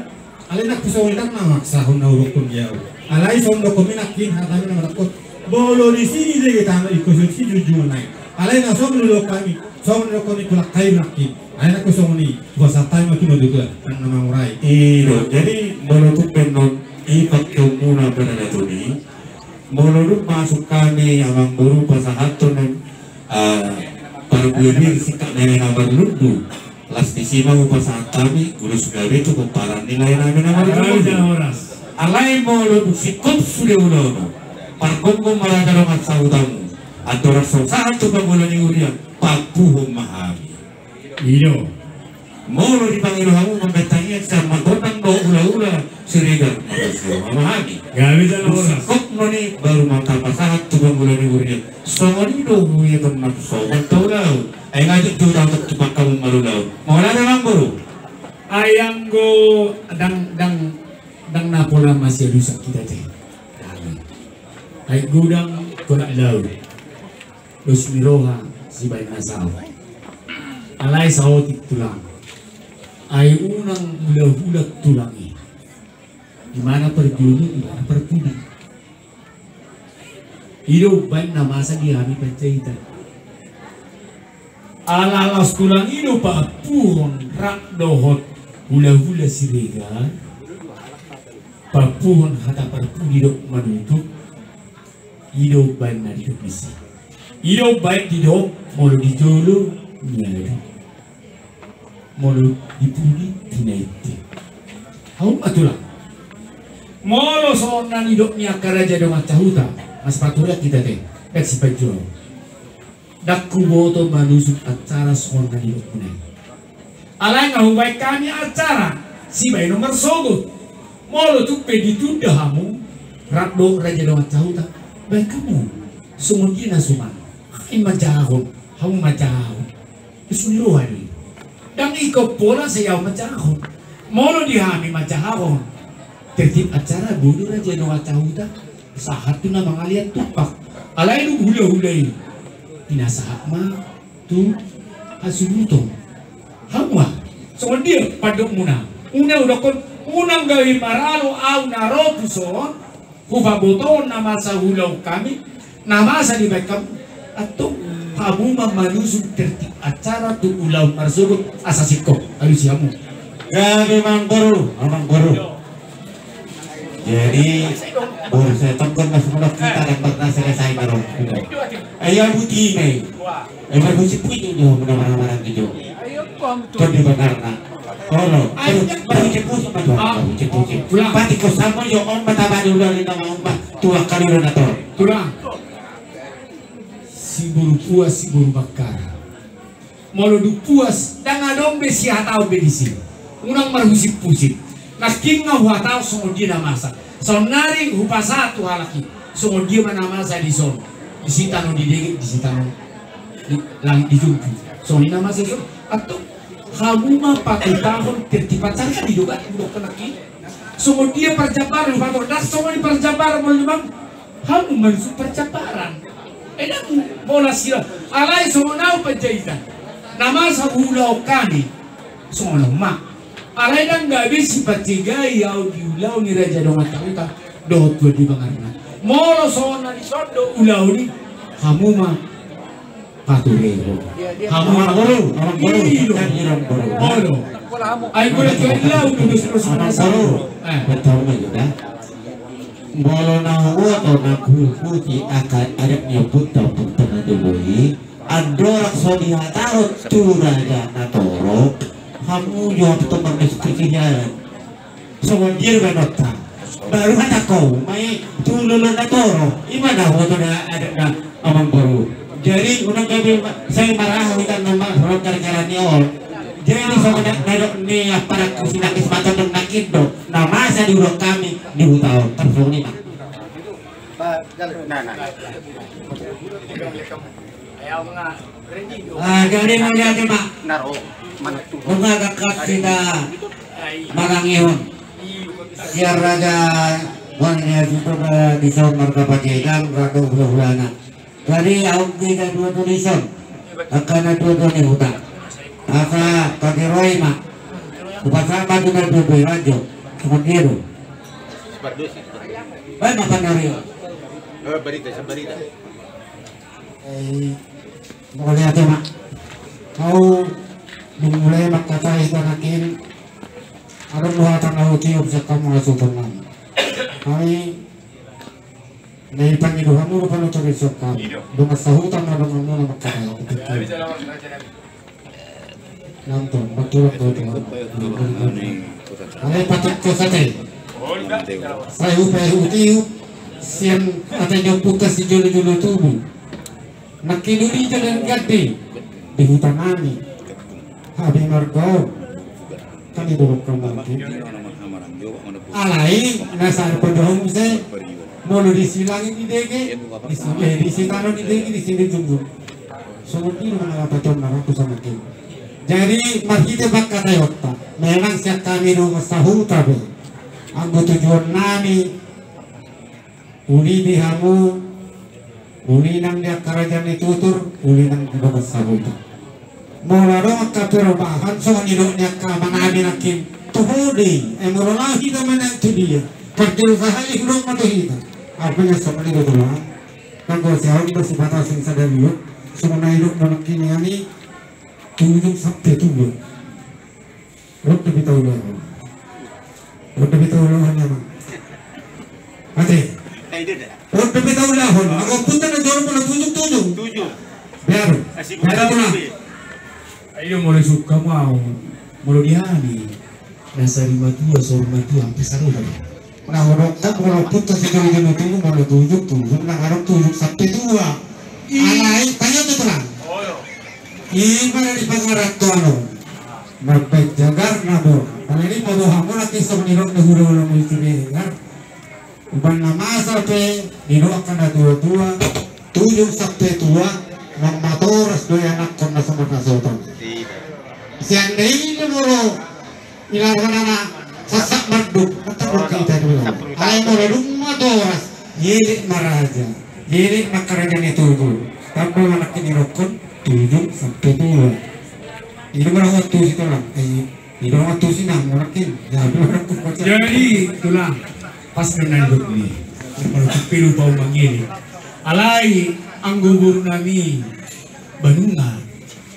alai nangkin songon i ndang na maksahon na hudokkon di au. Alai songon dohononmi nangkin hatami na manangkok. Bolo di sini dege tano, ingkon songon i junjungan nai. Alai na somal huulahon hami, songon dohononmi tulangta i nangkin. Alai nangkin songon i, hupasahat hami ma tu na tutu, ndang na mangurai. I do, jadi molo tung pe annon i pangkeonmuna paradaton i, molo dung masuk hami amangboru pasahathon, ah, parbue bir singkat nai na marlundu. Las disi ma hupasahat hami ulos gabe tu pomparan ni lae nami na marlundu. Alai molo dung singkop sude ulaon on, pargomgom ma raja dongan sahutamu. Andorang so sahat tu pangula ni huria, pampuhon ma hami. I do. Molo dipangido hamu mambaen tangiang sian matondang dohot hula-hula Siregar, molo so ma hami. Gabe jala horas. Singkop noni baru ma tapasahat tu pangula ni huria. Songon i do huida na somal taulahon. Ai nga jotjot au tu Pangkamon malulahon. Mauliate amangboru. Ai anggo ndang, ndang, ndang na pola masialusan hita te. Ai godang kolak laut. Dos ni roha sibaen na saut. Alai saotik tulang. Ai unang hula-hula tulang i. Di mana parjolo, di mana parpudi. I do umbaen na masa di hami Panjaitan. Ala laos tulang i do paampuhon rap dohot hula-hula Siregar. Paampuhon hata parpudi dohot manutup. I do umbaen na didok disi. I do umbaen didok molo di jolo niadu. Molo di pudi tinaiti. Hamu ma tulang. Molo songon na nidok ni angka raja dongan sahuta, masipaturean hita te, ndang sipanjouon. Ndang huboto manusuk acara songon na nidokmuna i. Alai nga hubaen hami acara. Sibaenon marsogot. Molo tung pe ditunda hamu, rap do raja dongan sahuta. Baen hamu. Songon dia na suman. Ai manjahahon, hamu manjahahon. Sundut do i. Ndang ingkon pola sai ahu manjahahon. Molo di hami manjahahon, tertib acara bodo raja dongan sahuta. Sahat tu na mangalean tumpak. Alai dung hulahula i, pinasahat ma tu hasuhuton. Hamu ma, songon dia pandokmuna? Unang hudokkon, unang gabe maralo ahu na ro tuson, hupabotohon na masa ulaon hami, na masa dibaen hamu. Antong, hamu ma manusung tertib acara tu ulaon marsogot asa singkop. Alusi hamu. Gabe, amangboru, amangboru. Jadi, boru, sai tongkon mas mulak hita dan pernah selesai baru. Ayo buti me. Eh, marhusip-husip jo, muna marang-marang jo. Tondi bakarna. Olo, marhusip-husip ma jo, marhusip-husip. Pati ko samo jo, on ma tabani ulaon ni nama on ma. Tulang kali udah nator. Tulang. Si boru puas, si boru bakkara. Molo dung puas, ndang adong be sihataon be disi. Unang marhusip-husip. Nangkin nga huhatahon songon dia na masa. Saonnari hupasahat tu halak i. Songon dia ma na masa dison. Disi tano di dege, disi tano di langit dijunjung. Songon i na masa dison. Antong, hamu ma patupahon tertib acara, kan i do kan, hudokkon nangkin. Songon dia parjambaran, hupasahat, ndang songon i parjambaran, molo di mam. Hamu manusung parjambaran. Ai ndang pola sira. Alai songon ahu Panjaitan, na masa huulaon hami, songon on ma. Alai ndang gabe sipancegai ahu di ulaon ni raja dongan sahuta dohot tuan di bangarna. Molo songon na dison do ulaon i, hamu ma paturehon. Hamu ma. Amangboru, amangboru. Iyo. Amangboru. Olo. Ai bola tu ulaon tu dos dos. Amangboru. Eh. Betul ma jo da. Molo na huboto na huhuti angka adat ni ompunta, ompunta na jolo i, andorang so dihatahon tu raja na torop, hamu jo antong marnisukkon sian. Songon dia do baenonta. Baru hatangkon ma i tu lolo na torop. I ma na huboto na adat na, amangboru. Jadi unang gabe ma-, sai maraha hita na ma-, holong gara-gara ni on. Jadi songon na, na dok ni aparan sinangkis maton dok nangkin do. Na masa diulahon hami di huta on, tarsongon i ma. Ah, jadi mauliate ma. Nunga gangkas hita marangehon sian raja, boan ni hasuhuton dison marga Panjaitan, rap dohot hulahulana. Jadi aut hita dua-dua dison, angka na dua-dua ni huta. Asa patiroi ma. Hupasahat ma tu na dua-dua i, rajo. Songon dia do. Baen ma panarion. Eh, mauliate ma. Ahu dung mulai mangkatai hita nangkin, adong do hata na hutiop sian hamu hasuhuton nami. Hami na dipangido hamu do panutup ni sian hami. Dongan sahuta ma dongan muna mangkatai. Nantong, mantong, mantong. Alai patik ko sate. Sai hupaihut-ihut sian hata ni ompunta sijolo-jolo tubu. Nangkin uli jala gande di huta nami. Hape marga on. Kan i do bokka mangkin. Alai na sada pandohan muse, molo disi langit didege, disi, eh, disi tano didege, disi dijunjung. Songon i do mangalapaton na rap tu samangkin. Jadi marhite pangkataionta, memang sian hami dongan sahuta be. Anggo tujuan nami, uli di hamu, uli nang di angka raja ni tutur, uli nang di dongan sahuta. Molo adong angka perubahan, songon nidok ni angka amanami nangkin, toho do i, ai molo laho hita manang tu dia, parjolo sahali hudok ma tu hita. Artinya songon i do tulang. Nanggo siaon do sipata sing sadari on, songon na nidok do nangkin i, tu ujung sampe tua. Ro do hita ulaon. Ro do hita ulaon, amang. Ate. Ro do hita ulaon. Anggo ompunta na jolo molo tujuk, tujuk. Tujuk. Biar. Biar aku lah. Ayo molo suka mau. Molo di hami. Na sari matua, saur matua, hampir sarupa. Na hudok kan molo ompunta sijolo-jolo tubu, molo tujuk, tujuk, nang adong tujuk sampe tua. Alai, tanya tu tulang. Ima na dipangarantoan on. Mambaen jagar na bo. Jadi, molo hamu nangkin songon i, dok, na hula-hula muli tu dia, kan? Umbahen na masa pe, didok angka na tua-tua, tujung sampe tua, naung matoras do ianakhon na so marhasohotan. Seandainya molo, ina rohana na sasak marduk, tetap mungkin kita dulu. Alai molo dung matoras, elek ma raja, elek ma angka raja ni tubu. Tamba ma nangkin didokhon, tujung sampe tua. Ina ma na huantusi, Tulang. Ai, ina ma na huantusi na, molo nangkin. Jadi, Tulang, pas na nandok ni. Molo tu pilu pau mangili. Alai, anggo boru nami Banua.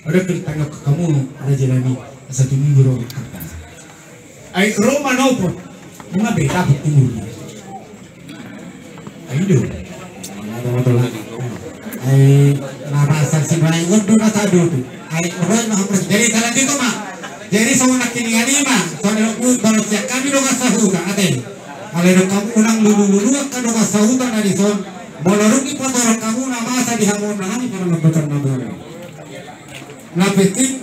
Ada kentang hamu, raja nami, satu minggu ro kata. Ai ro manopot, ima be tahu umurnya. Ai do. Ai, na pasal si Bayu do na sadu tu. Ai, ro na hamu. Jadi, salah itu ma. Jadi, songon nangkin i ma. Songon nangkin i, baru siap hami dongan sahuta, ate. Alai dok hamu unang lulu-lulu angka dongan sahuta na dison. Molo dung dipatorang hamu na masa di hamu, na hami pada mambahen na masa. Na penting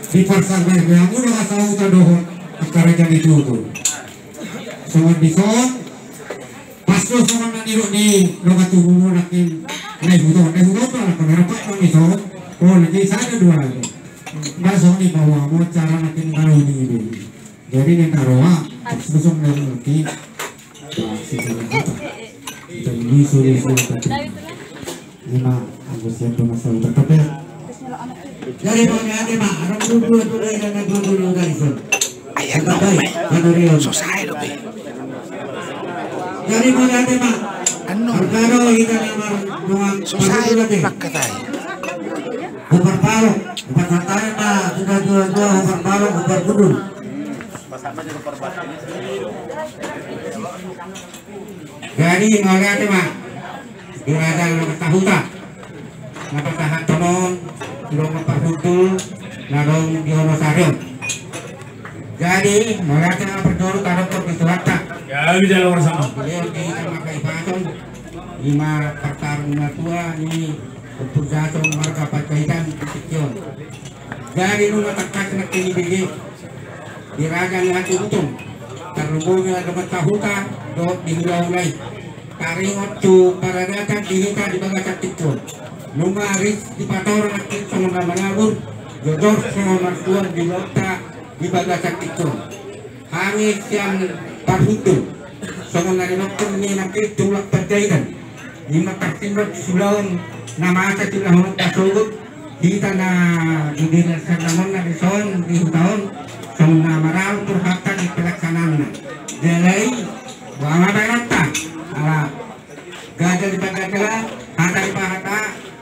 diparsangkap be hamu dongan sahuta dohot angka raja ni tubu. Songon dison, pas do songon na nidok ni dongan tubu nangkin, na i huton, na i huton do anak na rapat nang dison. Oh, nangkin sada dua do. Ba songon i ma, hamu cara nangkin ngalo ni be. Jadi, ninna roha, pas do songon na nidok ni. Ba, sisa na hata. Kita ini suri-suri tadi. Ima, anggo siap dongan sahuta, tetap ya. Jadi, mauliate ma, adong dua, dua, dua, dua, dua, dua, dua, dua. Ai, anu, baik, Pak Nurion. So sae do be. Jadi, mauliate ma. Anu. Marga do hita na mardongan. So sae do be, Pak, hata i. Huparparo, huparparo ma, sudah dua, dua, huparparo, huparpudul. Jadi, mauliate ma. Di raja na marsahuta. Na pasahathon on, di dongan parhundul, na adong di Wonosari on. Jadi, mauliate ma parjolo tadokkon di suhanta. Ya, bisa lo sama. Beliau di Tama Kaipason, ima partarung na tua, ni Ompu Jason marga Panjaitan di tingki on. Jadi, nunga tangkas nangkin dibege. Di raja ni hatubuton, tarlumobi na dongan sahuta, dohot di hula-hula i. Taringot tu paradaton di hita di bagasan tingki on. Nunga ris dipatorang nangkin songon na manabur, jojor songon martuan di ulaonta di bagasan tingki on. Hami sian parhundul, songon na nidokkon ni nangkin tulang Panjaitan. Ima tarsingot siulaon na masa siulahononta sogot, hita na di desa na on na dison di huta on, songon na marau tu hata di pelaksanaanna. Jala i, boha ma baenonta, ala gaja dipagaja, hata dipahata,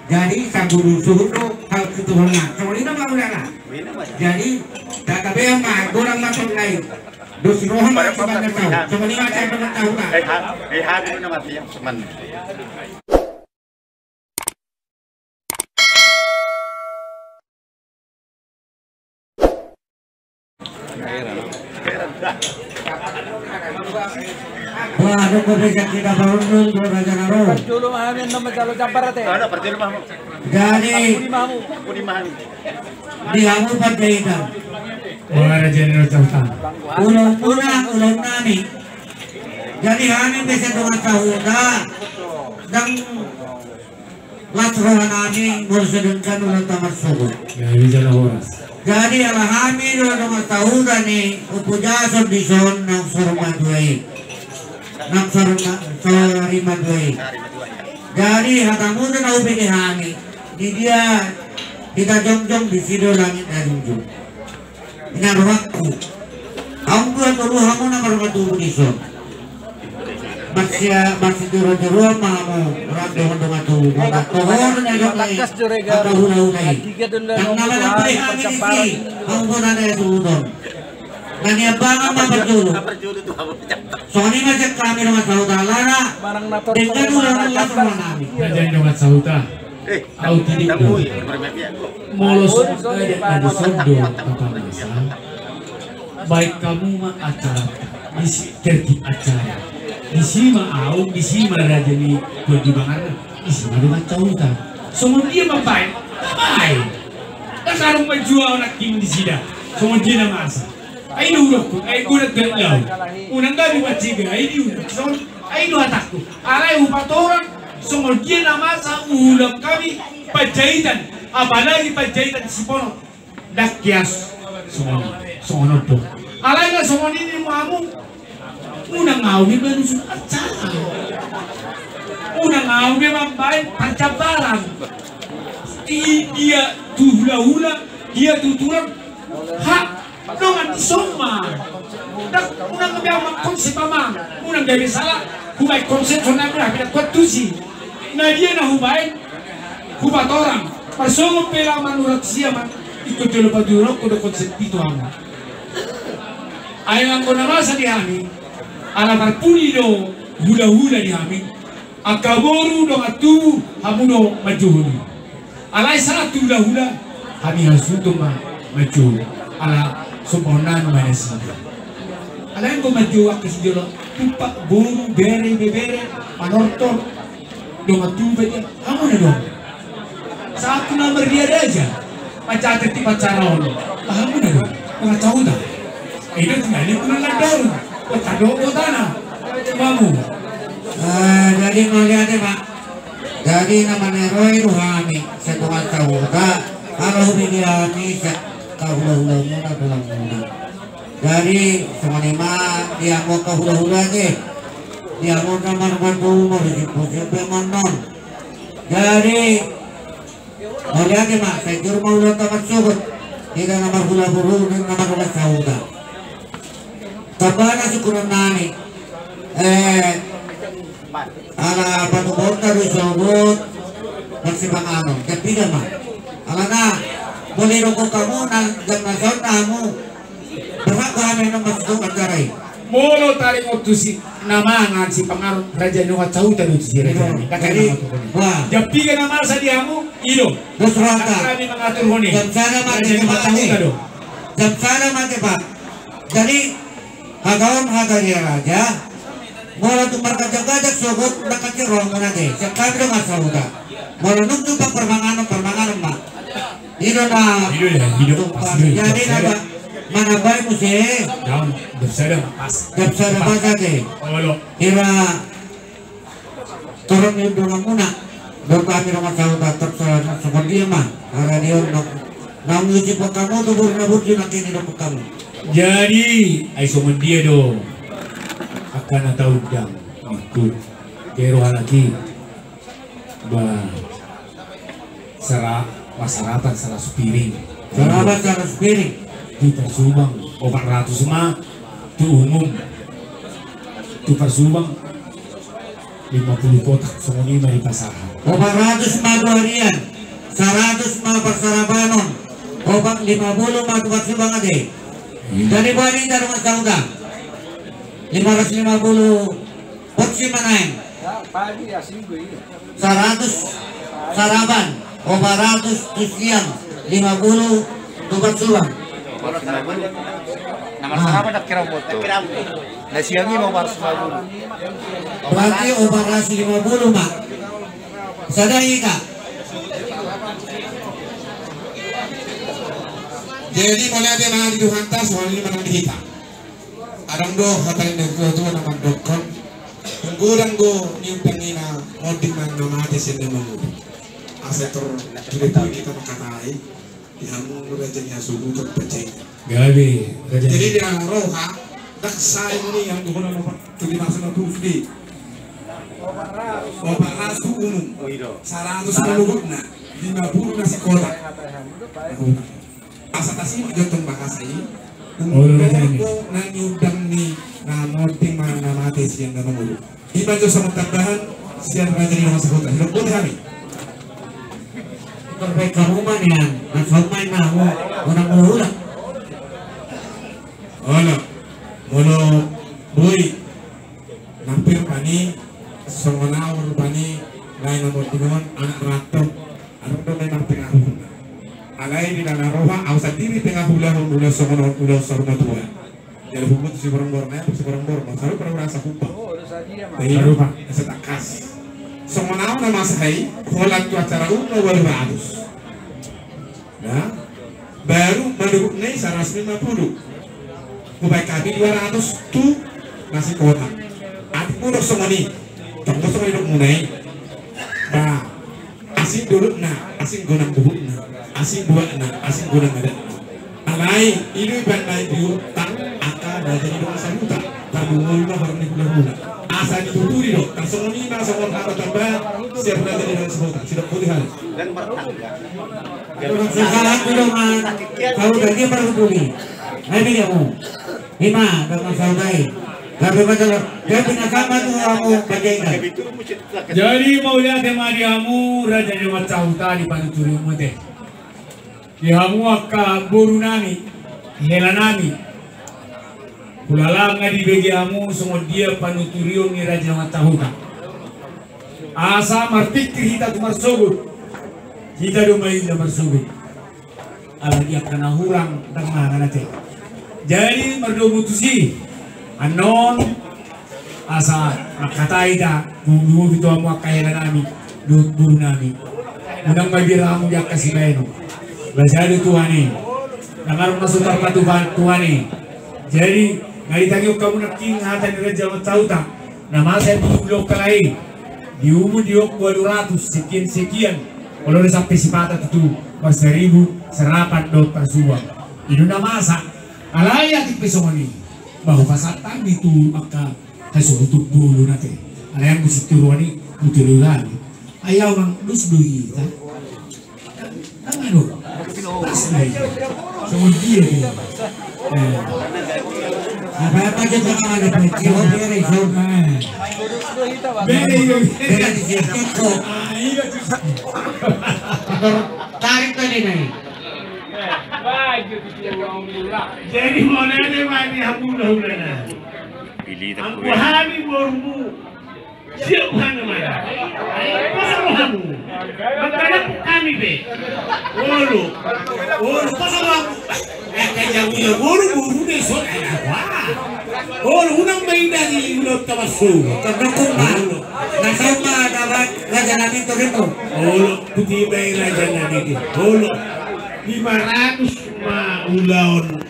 jadi saguru suhut do hasuhutanna. Songon i do ma ulana. Jadi, tatabean ma, godang ma songon i. Dos roha ma, cuma na tahu. Songon i ma, saya pernah tahu, Pak. Eh, ha-, eh, ha-, dulu nama dia, teman. Wah, nunggu bejak kita bangun dulu, Raja Naro. Parjolo ma hami, nama jalo jambar ate. Ada parjolo ma hami. Jadi, ampuni ma hamu. Ampuni ma hami. Di hamu Panjaitan. Wah, Raja Naro jauh. Ulaon muna, ulaon nami. Jadi hami pe sian dongan sahuta, ndang las roha nami molo so denggan ulaonta marsogot. Ya, ini jala horas. Jadi ala hami do dongan sahuta ni Ompu Jason dison naung saur matua i. Naung saur ma-, saur matua i. Jadi hatamu do na hubege hami. Di dia hita jongjong, disi do langit na junjung. Ina rohangku. Aung dua tolu hamu na marga tubu dison. Marsia, marsijoruan-joruan ma hamu, rap dongan-dongan tubu. Maka tohor na dok ni, maka hula-hula i. Nang na manambai hami disi, aung bona na isuhut on. Na niambangan ma parjolo. Songon i ma sian hami dongan sahuta, alana. Denggan ulaon las roha nami. Raja ni dongan sahuta. Au titik do. Molo songon adat na dison do tapamasang, baen hamu ma acara, disi tertib acara. Disi ma aung, disi ma raja ni Tuan Jubangarna, disi ma dongan sahuta. Songon dia mambaen, mambaen. Ndang adong manjua anak king disida. Songon dia na masa. Ai do hudok, ai godang do laho. Unang gabe mancegah, ai di unang. Songon, ai do hatangku. Alai hupatorang, songon dia na masa huulang hami Panjaitan. Apalagi Panjaitan Siponot. Ndang kias songon, songon on do. Alai na songon i ma hamu. Unang ahu be manusun acara. Unang ahu be mambaen parjambaran. Di dia tu hulahula, dia tu tulang. Ha, dongan di son ma. Ndang, unang be ahu mangkonsep amang. Unang gabe sala. Hubaen konsep songon na pinangkuan tusi. Na dia na hubaen. Hupatorang, parsongon pe laho manurat siaman, ingkon jolo paduruhon do konsep i tu hamu. Ai anggo na masa di hami, ala parpudi do hulahula di hami, angka boru dongan tubu hamu do manjouhon i. Alai sahat tu hulahula, hami hasuhuton ma manjou, ala sombaonanmu ma nasida. Alai anggo manjou angka sijolo, tumpak boru, bere, ibebere, manortor, dongan tubu pe dia, hamu na do. Sahat tu na marria raja, pacatet di pacara on, hamu na do. Dongan sahuta. Ai do tinggal di bulan landaru, kota do kotana. Hamu. Ah, jadi mauliate ma. Jadi na manero i do hami, sai dongan sahuta, ala hubege hami, sai hulahulamuna, tulang muna. Jadi, songon i ma di hamu angka hulahula ate. Di hamu na marboru, marisi, bosi pe annon. Jadi, mauliate ma, sai jur ma ulaonta marsogot. Hita na marhulahula, na mardongan sahuta. Tamba na sungkunnami. Eh, Ala patupaonta do i sogot marsipanganon, jam piga ma. Alana, molo didok hamu na jam na saon na hamu, berhak do hami annon marsipanganon acara i. Molo taringot tu si na mangan sipanganon raja ni dongan sahuta do tu si raja ni. Jadi, wah. Jam piga na masa di hamu, i do. Dos rohanta. Hami mangaturhon i. Jam sada ma. Raja ni dongan sahuta do. Jam sada ma, Pak. Jadi, hata on hata ni raja. Molo tung margajak-gajak sogot, ndang kan si roha muna ate. Sian hami dongan sahuta. Molo nunga tumpak parmanganon, parmanganon ma. I do na. I do ya, i do. Jadi na ba, manambai muse. Jam sada ma pas. Jam sada ma pas ate. Olo. Hira. Torop ni dongan muna. Dok hami dongan sahuta, torop sa-, songon dia ma. Hara dia on dok. Naung isi pakamu tu boru na burju nangkin i dok pakamu. Jadi, ai songon dia do. Angka na taundang. Ikut. Kero halak i. Ba. Sara-, parsarapon saratus piring. Sarapan saratus piring. Di Parsubang, opat ratus ma. Tu umum. Tu Parsubang. Lima puluh kotak, songon i ma dipasahat. Opat ratus ma tu harian, saratus ma parsarapanon, opat lima puluh ma tu Parsubang ate. Iya. Jadi boha hita dongan sahuta? Lima ratus lima puluh porsi ma naeng. Saratus sarapan. Opat ratus tu siang, lima puluh tu Parsubang. Na marsarapan dak kira boto. Na siang i ma opat ratus lima puluh. Berarti opat ratus lima puluh ma. Sada hita. Jadi mauliate ma di Tuhanta, songon i ma nang di hita. Adong do hata ni natua-tua na mandokkon. Godang do niundang ni na monding manang na mate sian na mangolu. Asa tor, sude tu hita mangkatai. Di hamu raja ni hasuhuton Panjaitan. Gabe, raja ni. Jadi di na roha, dak sai muni yang dohonon opat, tu lima ratus lima puluh sude. Opat ratus tu umum. Saratus ma lobokna, lima puluh na si kota. Asa tasimak jo tong bahasa i. Olo, raja ni. Undang na niundang ni na monding manang na mate sian na mangolu. Ima jo songon tambahan sian raja ni dongan sahuta. Hidok boti hami. Terbaik kamu ma nian, na saut main namu, orang mula. Olo, molo boi. Nampir pani, songon au rupani, lae na monding on, anak rantau. Anak do memang tengah hula. Alai di na roha, au sandiri tengah hula, hula songon on, hula saur matua. Jadi humbut si borong-borong, na si borong-borong, sarupa rasa humbang. Jadi, sarupa. Asa tangkas. Songon au na masa i, holan tu acara umum na walu ratus. Nah, baru madobok na i saratus lima puluh. Hubaen hami dua ratus tu na singkotak. Atik mudok songon i. Tong do songon i didok muna i. Ba, asing dolokna, asing godang buhutna, asing buakna, asing godang adatna. Alai i do ibaen na diutang angka raja ni dongan sahuta. Tardungoi ma horong ni hulahula. Asa dituturi do, tarsongon i ma songon hata tamba sian raja ni dongan sahuta. Sidok putih hal. Sahat tu dongan sahuta, dia parhutuli. Ai bini hamu. Ima dongan sahuta i. Tapi masalah dia punya sama tu hamu panjaikan. Jadi mauliate ma di hamu raja ni dongan sahuta, di panuturi hamu ate. Di hamu angka boru nami, hela nami. Hulala nga dibege hamu songon dia panuturion ni raja ni dongan sahuta. Asa marpingkir hita tu marsogot. Hita do maila marsogot. Ala di angka na hurang ndang mangan ate. Jadi mardomu tusi annon asa mangkatai da, dung dung tu hamu angka hela nami dohot boru nami. Unang mabiar hamu di angka sibaenon. Basa do Tuhan i. Ndang adong na so tarpatupa Tuhan i. Jadi nga ditangihon hamu nangkin hata ni raja ni dongan sahuta. Na masa di ulaon kalai. Di umur di ualu ratus sekian sekian. Olo do sampe sipata tutu marsaribu sarapan dohot parsuang. I do na masa. Alai atik pe songon i. Ba hupasahat hami tu angka hasuhuton bolon ate. Alai anggo situruan i huturu hami. Ai au mang dos do hita. Tangan do. Pas do hita. Songon dia dia. Eh. Apa-apa kita tangan ada pun. Jawab dia deh, jawab. Eh. Beda itu. Beda di sini. Kok. Ah, iya. Tarik tadi nih. Jadi mauliate ma di hamu hulahula nami. Pilih tak. Anggo hami borumuna. Siap hami ma. Poso do hamu. Mangkadang hami pe. Olo. Olo, poso do hamu. Eh, kan jago-jago boru, boru de son. Eh, apa? Olo, unang main dari ulaon tamasuk. Terdukung ma. Olo. Nasama dapat raja nami torimu. Olo, putih bae raja nami di. Olo. Lima ratus ma ulaon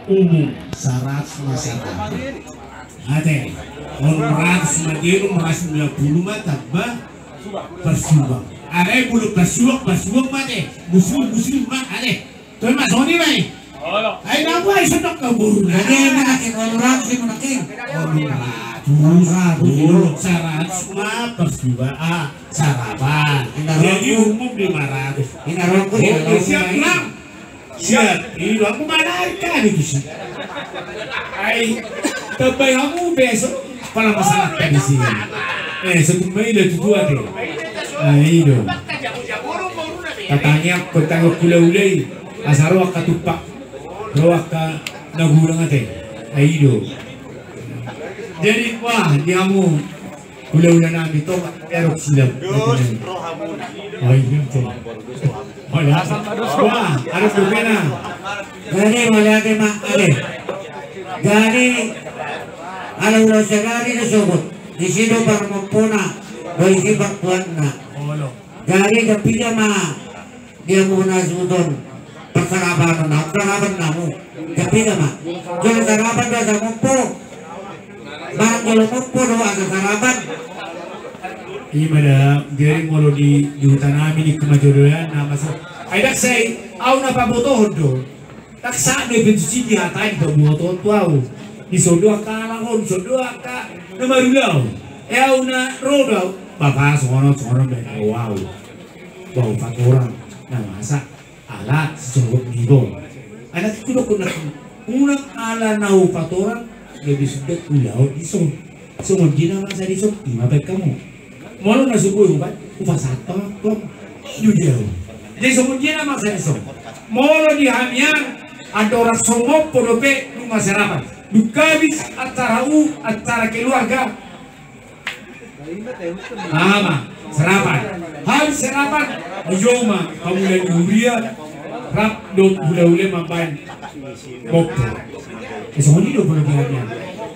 umum. Saratus ma saratus. Ate, on ratus ma dia, on ratus lima puluh ma tamba parsuang. Alai molo parsuang, parsuang ma ate. Muslim, muslim ma ate. Toe ma songon i ma i. Ai na buai sodok ka boru na. Jadi ma nangkin on ratus i ma nangkin. On ratus. On ratus. Saratus ma parsuang. Ah, sarapan. Jadi umum lima ratus. Ina rongku. Oke, siap, Bang. Siap, i do, aku manarik kan itu sih. Ai, tambai hamu besok pala masalah kan di sini. Eh, sebut maila tu tua deh. Ai do. Tatangihon, tatangihon hulahula i. Asa ro angka tumpak. Ro angka na godang ate. Ai do. Jadi, wah, di hamu. Hulahula nami tong erok silam. Dos rohamuna. Oh, iya, tong. Wah, ada berbeda. Jadi mauliate ma ale. Jadi ala ulaon sadari do sogot. Disi do parmompona, do disi partuanna. Jadi jam piga ma dia muna suhut on. Parsarapan on, sarapan namu. Jam piga ma? Jolo sarapan do asa mompo. Manang jolo mompo do asa sarapan. Ima da, jadi molo di, di huta nami di kemajodohan nama so. Ai ndang sai, au na pabotohon do. Ndang sahat do ipe tusi di hata i pabotohon tu au. Di son do angka halak on, di son do angka na marulaon. E au na ro do au. Bapa songon on, songon on baen au. Bau patorang na masa ala sisogot ni bo. Anak itu dokon nak unang ala na hupatorang gabe suda ulaon di son. Songon dia na masa di son ima baen hamu. Molo na so boi hubaen hupasahat pangapon. Ido dia. Jadi songon dia na masa di son. Molo di hami an andorang so mompo dope nunga sarapan. Dung habis acara u, acara keluarga. Ama, sarapan. Habis sarapan, jo ma pamula ni huria, rap dohot hulahula mambaen mompo. E, songon i do molo di hami an.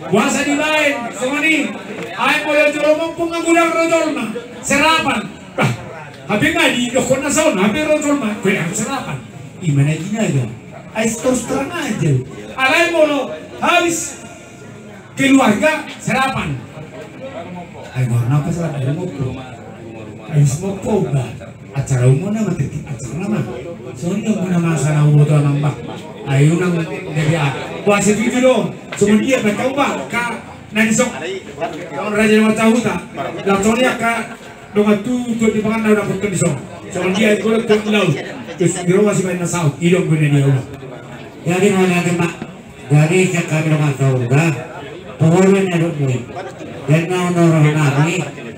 Boasa dibaen songon i? Ai molo jolo mompo nga godang ro jolma. Sarapan. Bah, hape nga didokkon na son, hape ro jolma. Godang sarapan. Ima na ginaga. Ai terus terang aja. Alai molo Habis keluarga sarapan. Ai, baru napa salah? Baru mompo. Habis mompo, bah, acara umum nama, tertib acara nama. Songon i do nama sana ubo tu amang, bah. Ai unang jadi, ah. Bah, setuju do. Songon dia, bah, coba ka na dison. Songon Raja Dongan Sahuta. Langsung dia ka dongan tu, tu di pangan na udah potong dison. Songon dia, kalau tu laut. Terus di rumah si main na saut. I do guna dia, bah. Jadi, mau nanti, Pak. Jadi, sian hami Dongan Sahuta, pohon ni adong ni. Dan na on roha nami,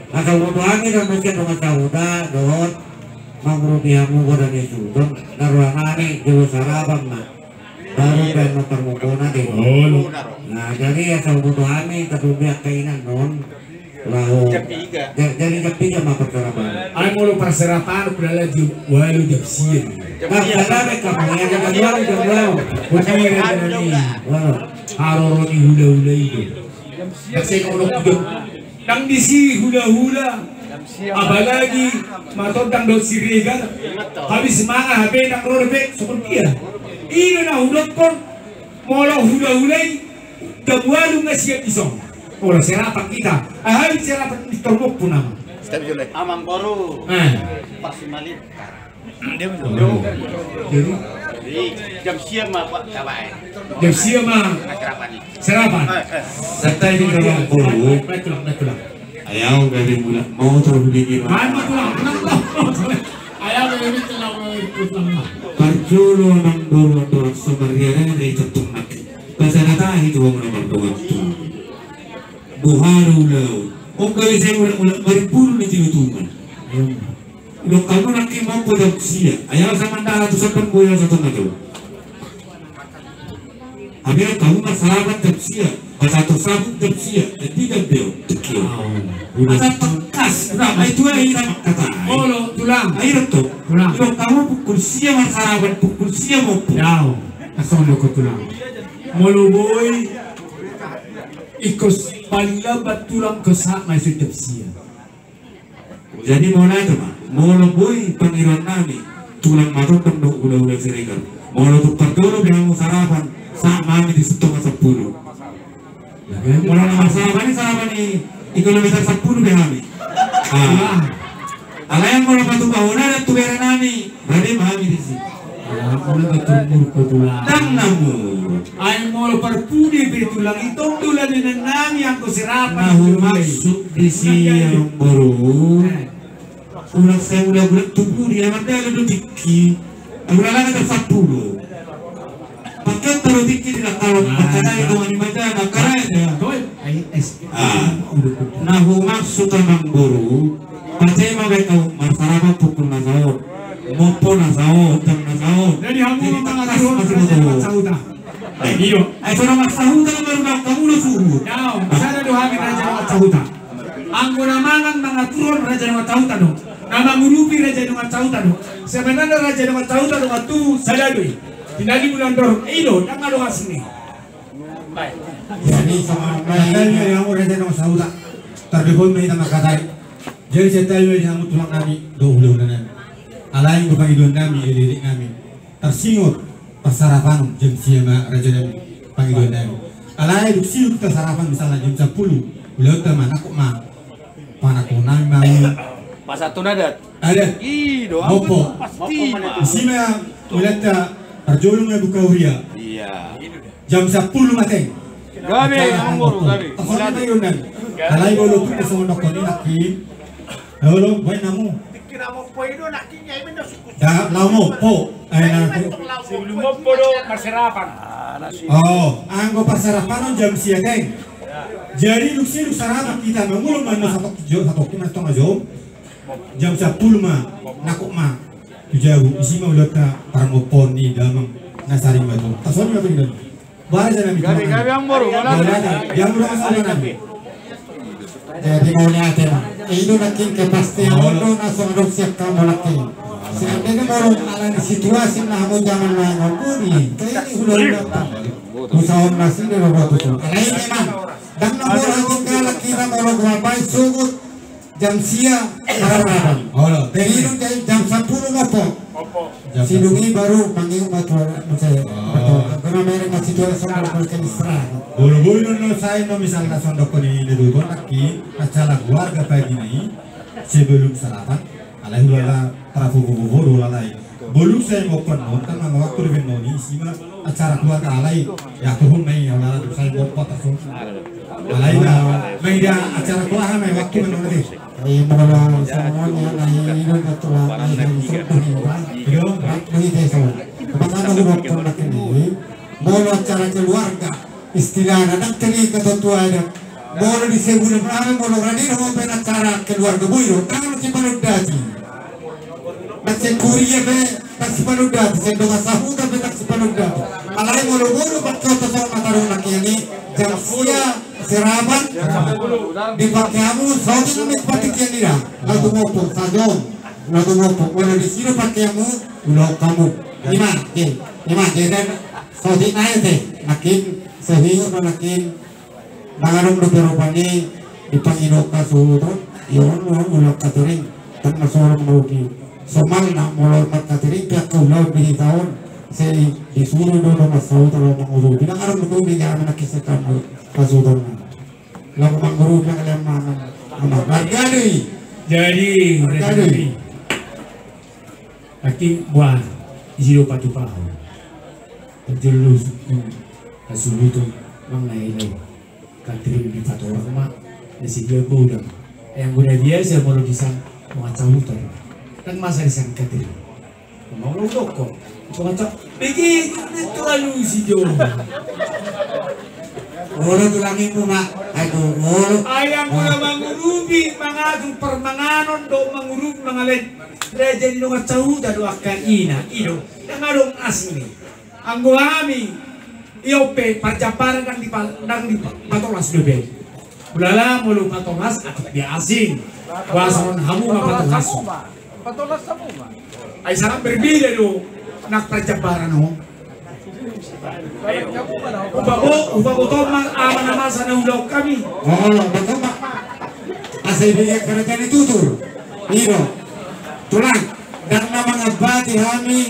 asa huboto hami do muse Dongan Sahuta dohot mangurupi hamu Poda ni Sudon, na roha nami jolo sarapan ma. Baru pe ma parmompona de. Olo. Nah, jadi asa huboto hami, tadung be angka inang on. Laho. Jam piga. Ja-, jadi jam piga ma parsarapan? Ai molo parsarapan, hulala jam ualu jam sia. Nah, jam piga. Jam ualu, jam ualu. Boti raja nami. Ualu. Haroro ni hulahula i do. Jam sia. Ndang disi hulahula. Apalagi matondang dohot Siregar. Habis mangan hape ndang ro dope, songon dia. I do na hudokkon. Molo hulahula i, jam ualu nga siap dison. Molo sarapan hita. Aha i sarapan ni tormok punam. Amang boru. Eh. Pasti malit. Jadi? Jadi, jam sia ma, Pak, tabaen. Jam sia ma. Sarapan. Sarapan. Eh, eh. Santai di Amang Boru. Baik, tulang, baik, tulang. Ayau gabe mulak motor dengke ma. Ai ma tulang, tulang, tulang. Ayau gabe mulak motor, tulang. Parjolo Amang Boru, Amang Boru, so mariaran dari tentang mati. Bahasa kata itu, Amang Boru, tu. Buharu lau. Om gabe sai mulak-mulak mariburu ni tinutungan. Didok hamu nangkin mompo jam sia. Ayau sama nda ratusan pun boya satu na jauh. Hape didok hamu marsarapan jam sia, pasahat saput jam sia, jadi jam dua. Asa tangkas, nah, ai tu ai na mangkatai. Olo, tulang. Ai didok tu. Tulang. Didok hamu pukul sia marsarapan, pukul sia mompo. Dao, asa on do ko tulang. Molo boi, ingkon paling lambat tulang ingkon sahat ma i jam sia. Jadi molo i ma, molo boi pangidoan nami, tulang matondang dohot hulahula Siregar. Molo tung parjolo be hamu sarapan, sahat ma hami di tonga sampulu. Molo na marsarapan i, sarapan i, di kilometer sampulu be hami. Ah. Alai molo patupa hona da tu bere nami. Rade ma hami disi. Ndang na muruk. Ai molo parpudi pe tulang i, tong do lalapanan nami anggo sarapan. Na humaksud disi, Amang Boru. Ulang sai ulang-ulang tu pudi, amang dala do tingki. Ulang langa do sampulu. Pakai taruh tingki di lakal, pakai itu mani baca, pakai ya. Ah, na humaksud, Amang Boru, pace ma baen hamu marsarapan pukul na saut, mompo na saut, jam na saut. Jadi hamu mangatur Raja Dongan Sahuta. Eh, iyo. Ai so Dongan Sahuta baru na hamu do suhut. Sada do hami Raja Dongan Sahuta. Anggo na mangan mangaturhon Raja Dongan Sahuta do. Na mangurupi Raja Dongan Sahuta do. Sebenarna Raja Dongan Sahuta do, tu sada do i. Tinali bulan dor, i do, ndang adong asing i. Jadi, sama baik. Jadi, hamu Raja Dongan Sahuta. Tardepon ma hita mangkatai. Jadi, santabi ma hamu tulang nami, dohot hulahula nami. Alai anggo pangidoan nami, elekelek nami. Tarsingot, parsarapan, jam sia ma raja nami, pangidoan nami. Alai dung sidung hita sarapan misalna jam sampulu, ulaonta ma, nangkok ma. Panangkok nami ma. Pasahat tu adat. Adat. I do, mompo. Pasti ma. Disi ma, ulaonta, parjolo ma buka huria. Iya. Jam sampulu ma teng. Gabe, Amang Boru, gabe. Alai molo tu songon dokkon i nangkin. Halo, baen hamu. Tingki na mompo i do nangkin, ya, i ma na suku. Ya, laho mompo. Ai na tu. Sebelum mompo do marsarapan. Oh, anggo parsarapan on jam sia teng. Jadi dung sidung sarapan hita mangulon ma na satok jo, satok na tonga jo. Jam sampulu ma, nangkok ma. Tu jabu, disi ma ulaonta parmompon ni damang na sari ma tu. Tasoni ma tu. Bah, raja nami. Gabe, gabe, Amang Boru. Jadi mauliate ma. I do nangkin kepastian on do na so adong sian hamu nangkin. Seandainya molo alani situasi na hamu jaman na ngomong i, kayaknya hulahula. Usaha on na sini lo buat usaha. Alai memang ndang na molo hajingga nangkin molo gua baen sogot. Jam sia, sarapan. Olo, thank you. Sidung jam, jam sampulu mompo. Sidung i baru mangido ma tu anak, muse. Oh. Karena merek masih Boru-boru non sai no misalna songon dohonon ni tutu nangkin acara keluarga pagi ni sebelum sarapan. Alai hulala tarapu bobo-bobo do alai. Bolus sai mopon non kan manga waktu di benoni sima acara keluarga alai. Ya tuhun nai hulala tu sai mopon tasun. Alai da maida acara keluarga mai waktu benoni. Iya molo songon i nai ino na tulang nai dari sebut ni ba. Iyo. Bagi desa. Pertama di waktu nak ini molo acara keluarga. Istilahna ndang teri ketentuan. Molo di sebut ni ba molo rani do pe acara keluarga boi do tangan si panudati. Nang sekuria pe nang si panudati, sendok sahuta pe nang si panudati. Alai molo molo pakai oto songon mata do nangkin i jam sia seraban dipakai hamu sahuta nang patik yang ida. Lalu mopon sajom. Lalu mopon molo di sini pakai hamu ulo kamu. Ima, ima jadi sahuta nai te nangkin sehingga nangkin. Ndang adong dope rupani dipangido hasuhuton. Ion on ulang katering. Tang na sorong rugi. Somalna molo markatering pe angka ulaon di hita on. Sai disuru do dongan sahuta laho mangurupi. Ndang adong dope uli jala manangkis sekan hasuhuton. Laho mangurupi angka lemangan. Ama marga do i. Jadi marga do i. Aki buah isi do patupahon. Parjolo hasuhuton mangailai. Katering di patorang ma na sidia godang. Yang guna biasa molo disang mangacahutan. Kan masa disang katering. Molo dokko mangaca begi itu alusi jo. Olo tulang ibu ma. Ayo olo. Ayang guna mangurupi mangatur permanganon do mangurupi mangalen. Raja di dongan sahuta do angka ina ido. Yang adong asing ni. Anggo hami io pe parjambaran ndang di ndang di patolas dope. Ulala molo patolas atik dia asing. Boasa on hamu ma patolas. Patolas hamu ma. Ai sangat berbeda do nang parjambaran on. Upaboto ma ama na masa na ulaon hami. Oh, betul ma. Asa ibehe kerajaan i tutur. Ido. Tulang. Ndang na mangambati hami.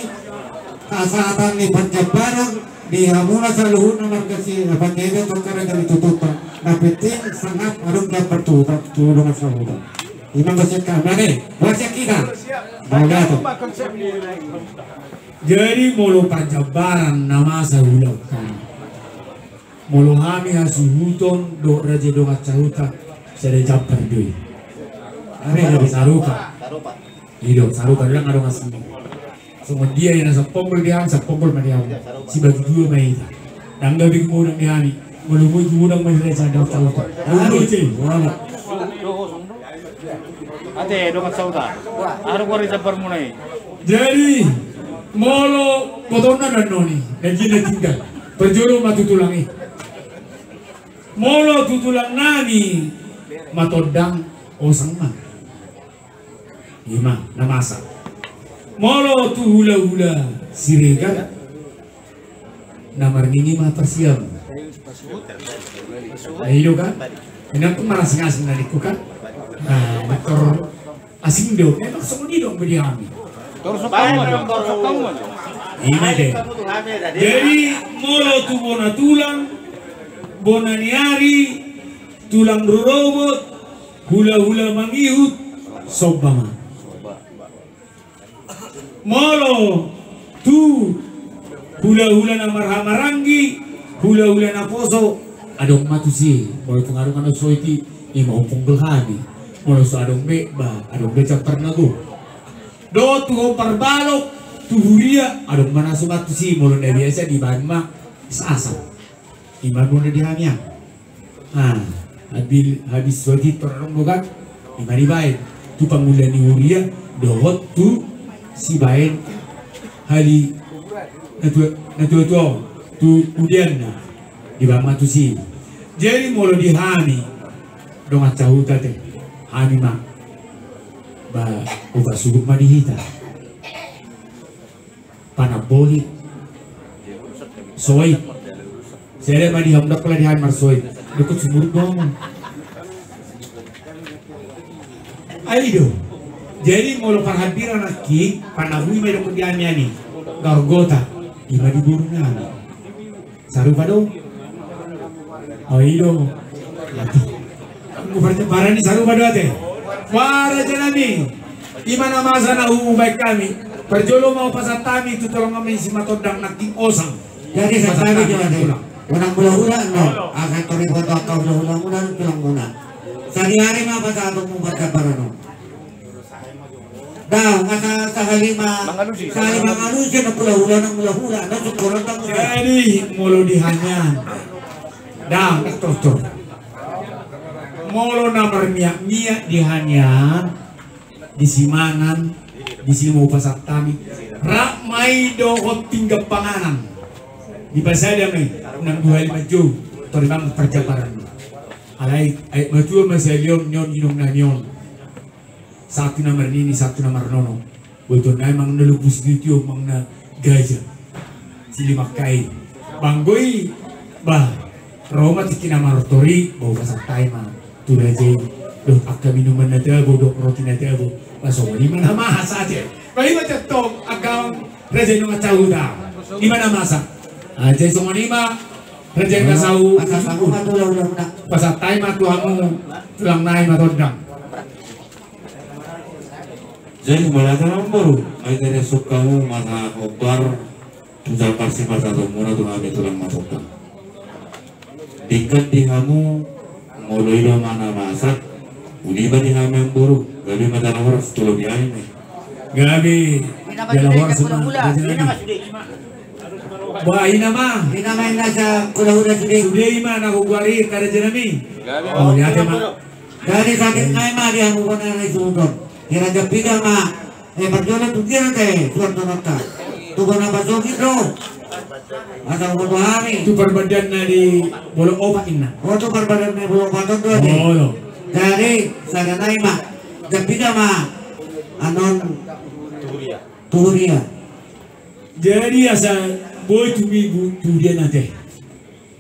Hasahatan ni parjambaran di hamuna saluhutna marga Sipanjaitan tu angka raja ni tutupa. Na penting sangap adong jambar tu dongan sahuta. Ima basian hami ane, basian hita. Mauliate. Jadi molo parjambaran na masa ulaon hami. Molo hami hasuhuton dohot raja dongan sahuta sada jambar do i. Sarupa. Ido sarupa ndang adong asing. Songon dia ina saponggol di hami saponggol ma di hami. Sibagi dua ma hita. Ndang gabe gumodang di hami. Molo boi gumodang ma di raja dongan sahuta. Ate dongan sahuta. Aha do gori jambar muna i. Jadi molo potonna dannoni na jina tinggal. Parjolo ma tu tulang i. Molo tu tulang nami matondang osang ma. Ima na masa. Molo tu hulahula Siregar na marnini ma parsiam. Ai do kan? Inang tu marasing-asing na ningku kan? Nah, motor asing do. Memang songon i do anggo di hami. Ima de. Jadi molo tu bona tulang, bona ni ari, tulang rorobot, hulahula mangihut, somba ma. Molo tu hulahula na marhahamaranggi, hulahula na poso, adong ma tusi. Molo tung adong na soiti, ima ompung do hami. Molo so adong be, ba adong be jambar na gok. Dohot tu hombar balok, tu huria, adong ma na suman tusi. Molo na biasa dibaen ma sasa. Ima bona di hami an. Nah, habis sotik torong dogan ima dibaen tu pangula ni huria dohot tu sibaen hali na tua-tua tu udianna dibaen ma tusi. Jadi molo di hami dongan sahuta te hami ma ba upa suguk ma di hita. Panamboli. Soi. Sere ma di hamu dakkola di hami marsoi. Dukut sumurut domu. Ai do. Jadi molo parhambira nangkin panabui ma idokon di hami ani. Gargota. Ima di boru nami. Sarupa do. O, i do. Anggo parjamparan i sarupa do ate. Ba raja nami, i ma na masa na hubaen hami. Parjolo ma hupasahat hami tu tulang nami Simatondang nangkin osang. Jadi santabi jo ate. Unang hulahula annon, asa tor diboto angka hulahula muna, tulang muna. Sadihari ma pasahatonmu parjamparan on. Daong, asa sahali ma, sahali mangalusi na hulahula, na hulahula, na sungkuran. Jadi molo di hami an, daong, tortor. Molo na marmiak-miak di hami an, disi mangan, disi ma hupasahat hami. Rap ma i dohot pinggan panganan. Dipasada ma i, unang dua hali manjou, tor dimangan parjamparan. Alai aek matua ma sahali on, nion inong nami on. Satu na marnini, satu na marnono. Boto nai manang na lombus, tio manang na gaja. Silimak kai. Ba anggo i, ba, ro ma tingki na marortor i, ba hupasahat hami ma tu raja i dohot angka minuman na tabo, dohot roti na tabo. Ba songon i ma na masa ate. Ba i ma tentong angka raja i nunga sahuta. I ma na masa. Ate songon i ma raja i na sahuta. Pasahat hami ma tu hulahula muna. Pasahat hami ma tu hamu tulang nai Matondang. Jadi mauliate ma amangboru, ai tere sungkamu masa hombar tu jambar sipasahatonmuna tu hami tulang Matondang. Denggan di hamu, molo i do ma na masa, uli ma di hami amangboru, gabe ma jala horas tu lobi hami ma i. Gabe jala horas ma. Ba i na ma. I na ma, i na sa hulahula sude. Sude i ma na hugoari raja nami. Mauliate ma. Jadi sakit nai ma di hamu bona na isuhut on. Hira jam piga ma, eh, parjolo tu hira ate suanhononta? Tu bona pasogit do. Asa huboto hami. Tu parbadan na di Bolon Opat inna. O, tu parbadan na di Bolon Opat on do ate. Olo. Jadi sada nai ma. Jam piga ma annon tu huria? Jadi asa boi tu minggu tu huria na ate.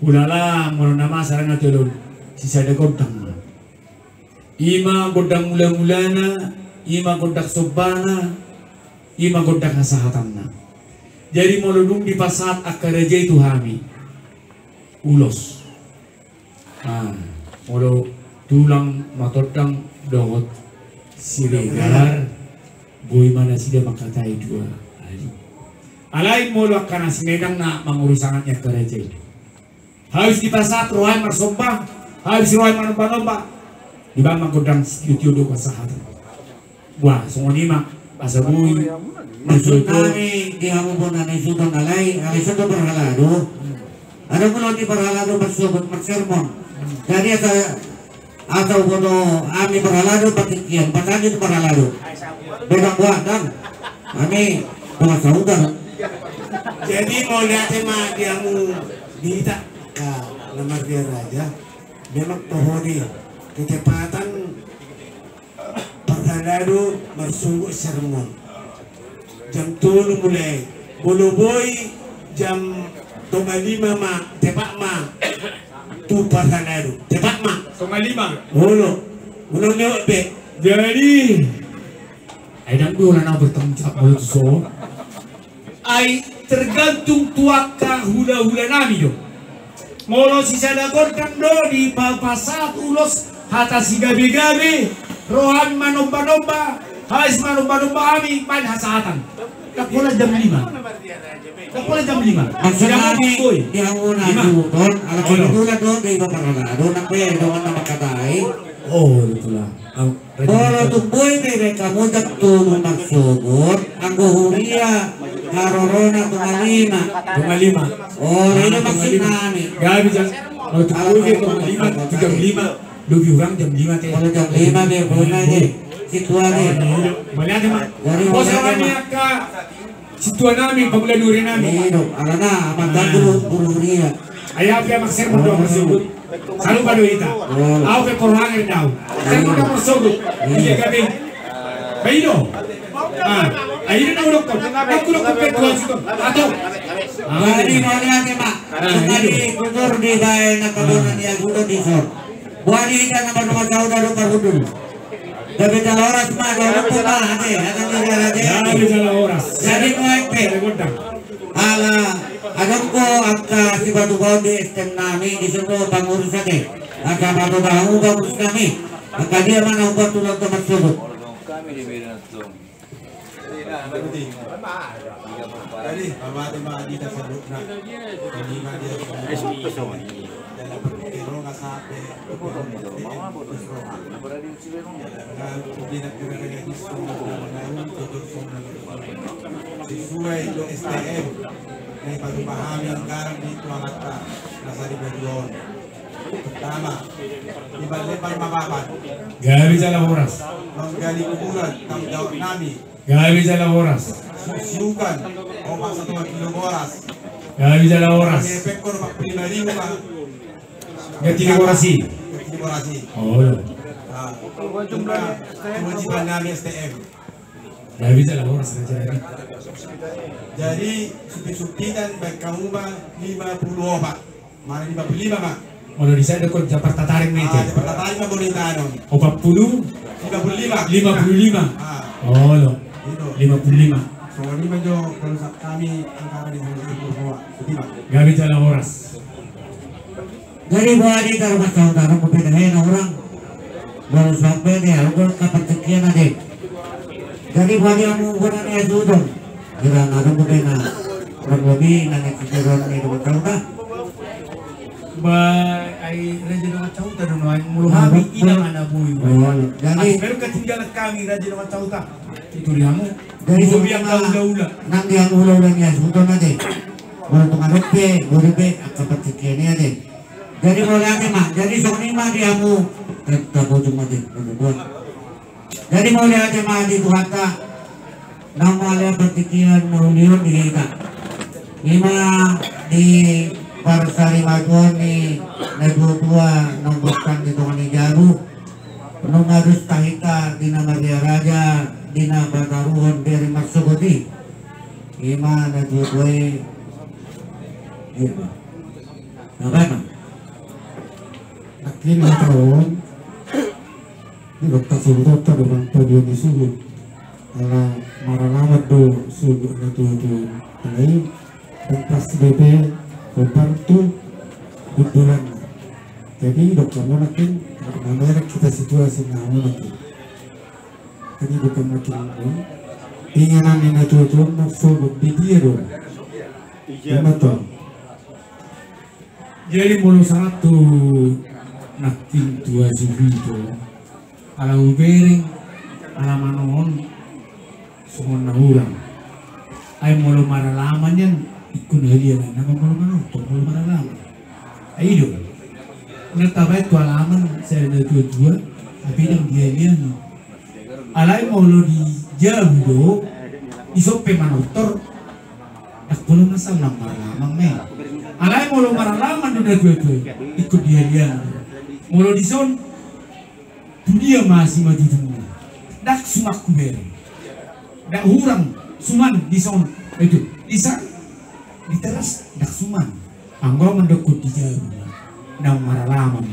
Hulala molo na masa ra na tolong sisada gondang ma. I ma gondang mula-mulana, i ma gondang sombana, i ma gondang hasahatanna. Jadi molo dung dipasahat angka raja i tu hami ulos, ah, molo tulang Matondang dohot Siregar, boi ma nasida mangkatai dua hali. Alai molo angka na simedang na mangurus sangap ni angka raja i. Habis dipasahat roha i marsomba, habis roha i manomba-nomba, dibaen ma gondang sitio-tio dohot hasahatan. Wah, songon i ma, asa boi. Maksud nami di hamu bona na isuhut on, alai, alai songon parhalado. Adong molo di parhalado marsogot, marsermon. Jadi asa Asa huboto hami parhalado, patikkian, pasangi tu parhalado. Bedang buat dan hami pengasaudan. Jadi mauliate ma di hamu di hita angka na mardia raja. Memang toho ni kecepatan parhalado marsogot sermon. Jam tolu mulai. Molo boi jam tonga lima ma, tepat ma tu parhalado. Tepat ma. Tonga lima. Olo. Unang lewat be. Jadi, ai ndang do na bertanggung jawab molo tu son. Ai tergantung tu angka hula-hula nami do. Molo sisada gondang do dipasahat ulos hata sigabe-gabe, roha hami manomba-nomba, habis manomba-nomba hami baen hasahatan. Ndang pola jam lima. Ndang pola jam lima. Maksud nami di hamu na isuhut on, ala kebetulan do, do iba parhalado, nang pe dongan na mangkatai. Oh, betul lah. Molo tung boi pe dibaen hamu jam tolu marsogot, anggo huria harorona tonga lima. Tonga lima. O, i do maksud nami. Gabe jam, molo tung boi pe tonga lima, tu jam lima. Lobi hurang jam lima te. Molo jam lima be, molo nai be. Situa be. Mauliate ma. Jadi, poso mauliate ma. Angka situa nami, pangula ni huria nami. I do, alana, amanta guru, guru huria. Ai au pe masermon do marsogot. Sarupa do hita. Au pe parrohangir do au. Sermon do marsogot. Iya gabe. Ba i do. Ah, ai i do na hudokkon. Nang hudokkon pe tu hasuhuton. Atau. Jadi mauliate ma. Jadi tutur dibaen angka bona ni hasuhuton di son. Boha di hita na marrumah tangga dohot parhundul. Gabe jala horas ma, gabe jala horas. Jadi nuaeng pe. Ala adong do angka Patupaon di S T M nami di son do pangurus ate. Angka patupaon pangurus nami. Angka dia ma na umpat tulang tomat sogot. Jadi, pamate ma di hita saluhutna. Jadi, ma di hita saluhutna. Dalam perkiraan sampai Sesuai do S T M na dipatupa hami anggaran di Tuhanta na saribu dua on. Pertama, di Balai Palma Papan. Gabe jala horas. Manggali kuburan, tanggung jawab nami. Gabe jala horas. Siukan, opat setengah kilo boras. Gabe jala horas. Ngepek kor empat puluh lima ribu, Pak. Ganti di boras i. Ganti di boras i. Oh. Nah, cuma, cuma di Balai S T M. Gabe jala horas na jadi. Jadi, sumpit-sumpitan baen hamu ma lima puluh opat. Mana lima puluh lima, Pak? Molo di sana kau Jakarta tarik nih. Ah, Jakarta tarik ma boleh tanam. Opat puluh? Lima puluh lima. Lima puluh lima. Ah. Oh, lo. Itu. Lima puluh lima. Soalnya ma jo kalau sa-, kami anggaran di sana itu semua. Sedih, Pak. Gabe jala horas. Jadi boha di hita dongan sahuta, nunga pe tahe na hurang. Baru sampe di au do angka partingkian ate. Jadi boha di hamu bona ni hasuhuton. Hira na adong dope na kurang lebih na naeng sitaruhon ni dongan sahuta. Ba, ai raja dongan sahuta do nuaeng molo hami ina ma na boi. Jadi baru ketinggalan kami raja dongan sahuta. Itu di hamu. Jadi boha di hamu hula-hula. Nang di hamu hula-hula ni hasuhuton ate. Molo tung adong pe, boi pe angka partingkian i ate. Jadi mauliate ma, jadi songon i ma di hamu. Eh, tabojung ma di, tabojung. Jadi mauliate ma di Tuhanta. Naung mauliate partingkian na uli on di hita. I ma di parsarimatua ni natua-tua naung bangkang di tonga ni jabu. Nunga dos hita di na marria raja, di na pataruhon di ari marsogot i. I ma natua-tua i. Iya, Pak. Apa emang? Nangkin hata on, di dokter sogot on, dokter paduan ni sogot. Ala maralaman do sogot natua-tua. Alai, dan pas dope, hombar tu, hundulan. Jadi, dokter mo nangkin, na merek hita situasi na mo nangkin. Kan i bukan makin, inganan ni natua-tua on, sogot di dia do. Iya. Ima to. Jadi molo sarat tu nangkin tu hasuhuton, ala hubereng, ala manon, songon na hurang. Ai molo maralaman nian, ingkon haliangan nama molo manortor, molo maralaman. Ai i do. Nga tabaen tu alaman, sada natua-tua, hape ndang dihaliangi. Alai molo di jabu do, dison pe manortor, ndang pola masalah maralaman ma i. Alai molo maralaman do natua-tua i, ingkon dihaliangi. Molo dison, tu dia ma simatutungna. Ndang suman hubereng. Ndang hurang suman dison. Itu, dison. Di teras ndang suman. Anggo mandokkon di jabu. Naung maralaman.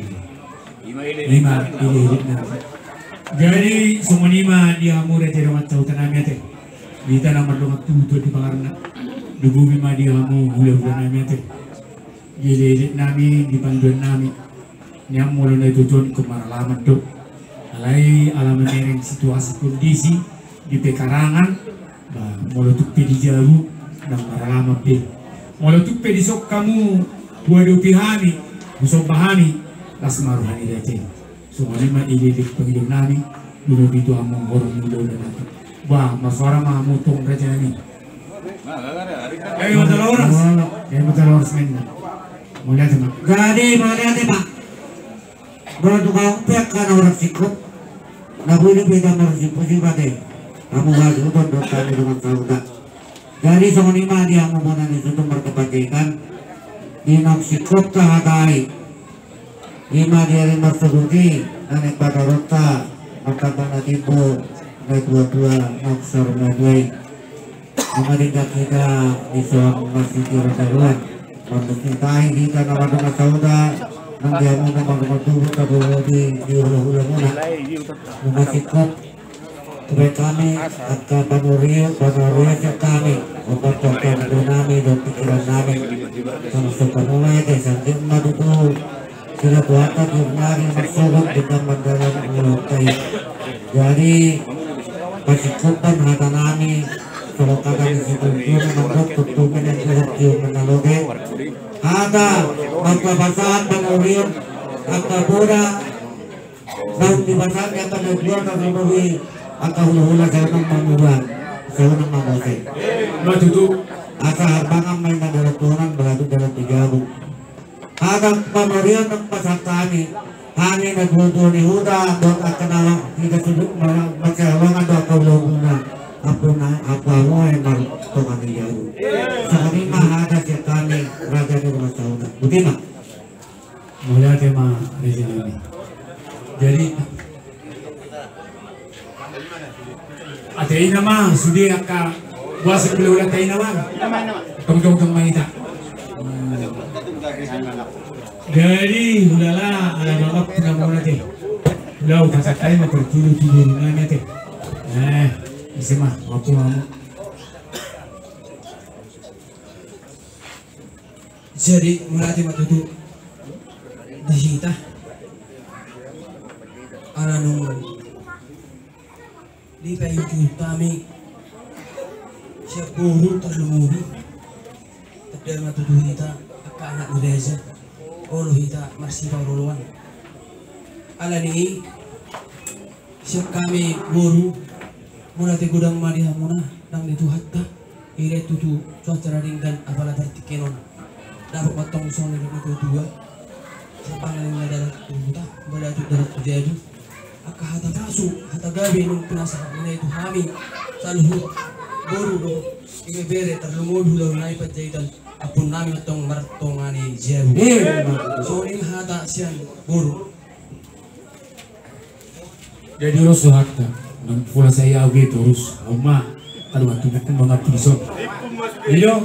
Ima ililitna. Jadi songon i ma di hamu raja dongan sahuta nami ate. Di hita na mardongan tubu di pangarna. Dububi ma di hamu hula-hula nami ate. Di ililitna, di pangidoan nami. Nian molo na tutu on ingkon maralaman do. Alai ala mamereng situasi kondisi di pekarangan, ba, molo tung pe di jabu, ndang maralaman be. Molo tung pe dison hamu huadopi hami, husomba hami, las ma roha ni raja i. Songon i ma ililit pangidoan nami, duduti tu hamu horong ni ulaon nami. Ba, marsuara ma hamu tong raja nami. Gabe ma jala horas. Gabe ma jala horas ma inna. Mauliate ma. Jadi mauliate ma. Molo tung adong pe angka na hurang singkop, na boi dope hita marsipu-sipu ate. Hamu hasuhuton dohot hami dongan sahuta. Jadi songon i ma di hamu bona ni hasuhuton martopang hita. Di naung singkopta hata i. Ima di ari marsogot i, na naeng pataruhonta, martamba na timbo, natua-tua, naung saur matua i. Ima denggan hita, di son marsitiro taruan. Marmusi tahi hita na mardongan sahuta, nang di hamu na mardongan tubu, taboto di hula-hula muna. Nunga singkop. Baen hami angka panurio, panurio sian hami, opat tu angka nami dohot pikiran nami. Hamu songon i ma Buatan jurnali marsogot di tamban dalan ulang kai. Jadi, pasingkophon hata nami, songon hata ni si Tuntun, mandok tuntun dengan Tuhan tiup menaloge. Hata, marpapasahat pangurion, angka boda, naung dipasahat ni angka na tuatua, na rinobui, angka hulahula, saunang mamura, saunang mamose. Matutu. Asa harbangan ma inna dalan tuhonan, balatuk dalan di jabu. Hata pangurion naung pasahat hami, hami na tuatua ni huta, dohot angka na hita sude ma-, marsihaholongan dohot angka hulahula, ampun, ampun hamu, eh, martonga ni jabu. Songon i ma hata sian hami, raja ni dongan sahuta. Boti ma. Mauliate ma, raja nami. Jadi, ate ina ma, sude angka boasa hulahula, ate ina ma. Tongtong tong ma hita. Jadi, hulala, ala mangap na mona te. Lau pasahat ma parjolo tu boru nami ate. Eh, ise ma, waktu mamu. Jadi, mauliate ma tutu di hita. Ala nunga dipaihutihut hami sian boru tarlumobi. Tanda ma tutu hita angka anak ni raja. Olo hita marsipaolooloan. Ala ni i, sian hami boru, mauliate godang ma di hamuna, nang di Tuhanta. Ilet tutu cuaca na denggan, apala partingkian on. Dapot ma antong songon na nidok ni natuatua. Sapangaling na dalan tu huta, balatuk dalan tu jabu. Angka hata pasu, hata gabe naung pinasahat muna i tu hami saluhut boru dohot ibebere, tarlumobi hulahula nami Panjaitan, ampun nami antong martonga ni jabu. Songon i hata sian boru. Jadi ros do hata, nang pola sai au be torus, au ma, kalo mantu buku mangampuni son. Iyo.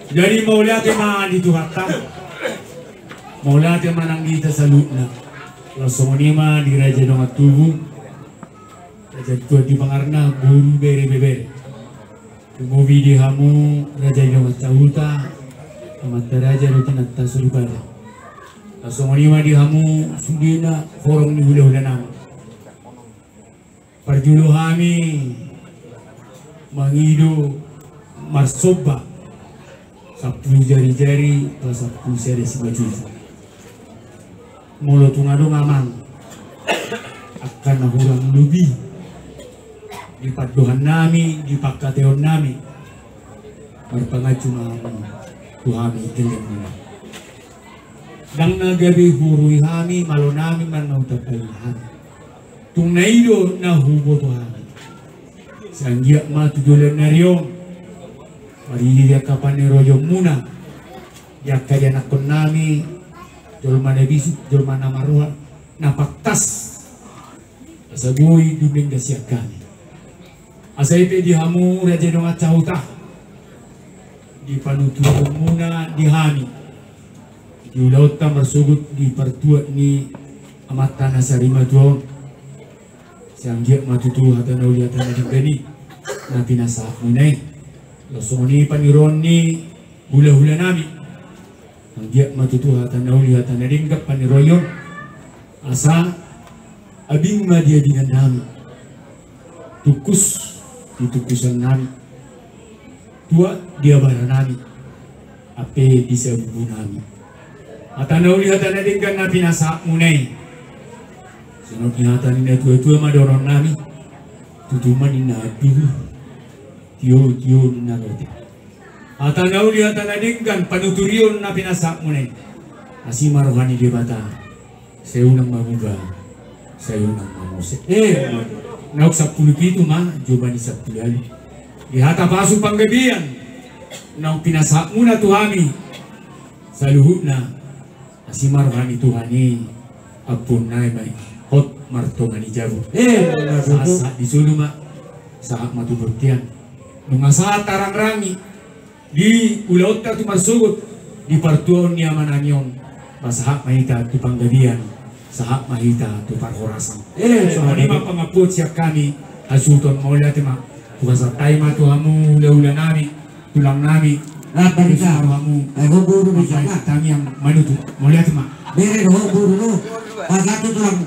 Jadi mauliate ma di Tuhanta. Mauliate ma nang di hita saluhutna. Laos songon i ma di raja dongan tubu. Raja tua di pangarna, boru, bere, ibebere. Tumobi di hamu raja ni dongan sahuta, amanta raja dohot inanta soripada. Laos songon i ma di hamu sudena horong ni hulahula nami. Parjolo hami mangido marsomba sampulu jarijari, pasampulu sada simanjujung. Molo tung adong amang angka na hurang lobi di pandohan nami, di pangkataion nami, marpanganju ma hamu tu hami gellengmuna. Ndang na gabe huurui hami, malo nami, manang na hutambai hami. Tung na i do na huboto hami. Sai anggiat ma tu joloan ni ari on, maridi di angka paniroionmuna, di angka ianakkon nami, jolma na bisuk, jolma na marroha, na pantas, asa boi dumenggan sian hami. Asa i pe di hamu raja dongan sahuta, di panuturionmuna di hami, di ulaonta marsogot di partuat ni amanta na sarimatua on. Sai anggiat ma tutu hata na uli hata na denggan i na pinasahatmuna i. Laos songon i paniroan ni hulahula nami. Anggiat ma tutu hata na uli hata na denggan paniroion. Asa abing ma di abingan nami. Tungkus di tungkusan nami. Tuat di abara nami, ampe di sabubu nami. Hata na uli hata na denggan na pinasahatmuna i. Songon ni hata ni natuatua ma dohonon nami. Tutu ma ninna anduhur. Tio, tio ninna lote. Hata na uli hata na denggan panuturion na pinasahatmuna i. Asi ma roha ni Debata. Sai unang mamuba, sai unang mamose. Eh, naung sampulu pitu ma, jumadi sampulu ualu. Di hata pasu panggabean naung pinasahatmuna tu hami saluhutna, asi ma roha ni Tuhan i, ampuon nami ma i, hot martonga ni jabu. Eh, sahat, sahat di solu ma, sahat ma tu bontean. Nunga sahat tarangrangi di ulaonta tu marsogot, di partuaon ni amanami on, ba sahat ma hita tu panggabean, sahat ma hita tu parhorasan. Eh, songon i ma pangampuon sian hami hasuhuton. Mauliate ma, hupasahat hami ma tu hamu hulahula nami, tulang nami, Rap barita. Ai ho boru di sana. Tangiang manutu. Mauliate ma. Bere do ho boru do. Pasatu tulang.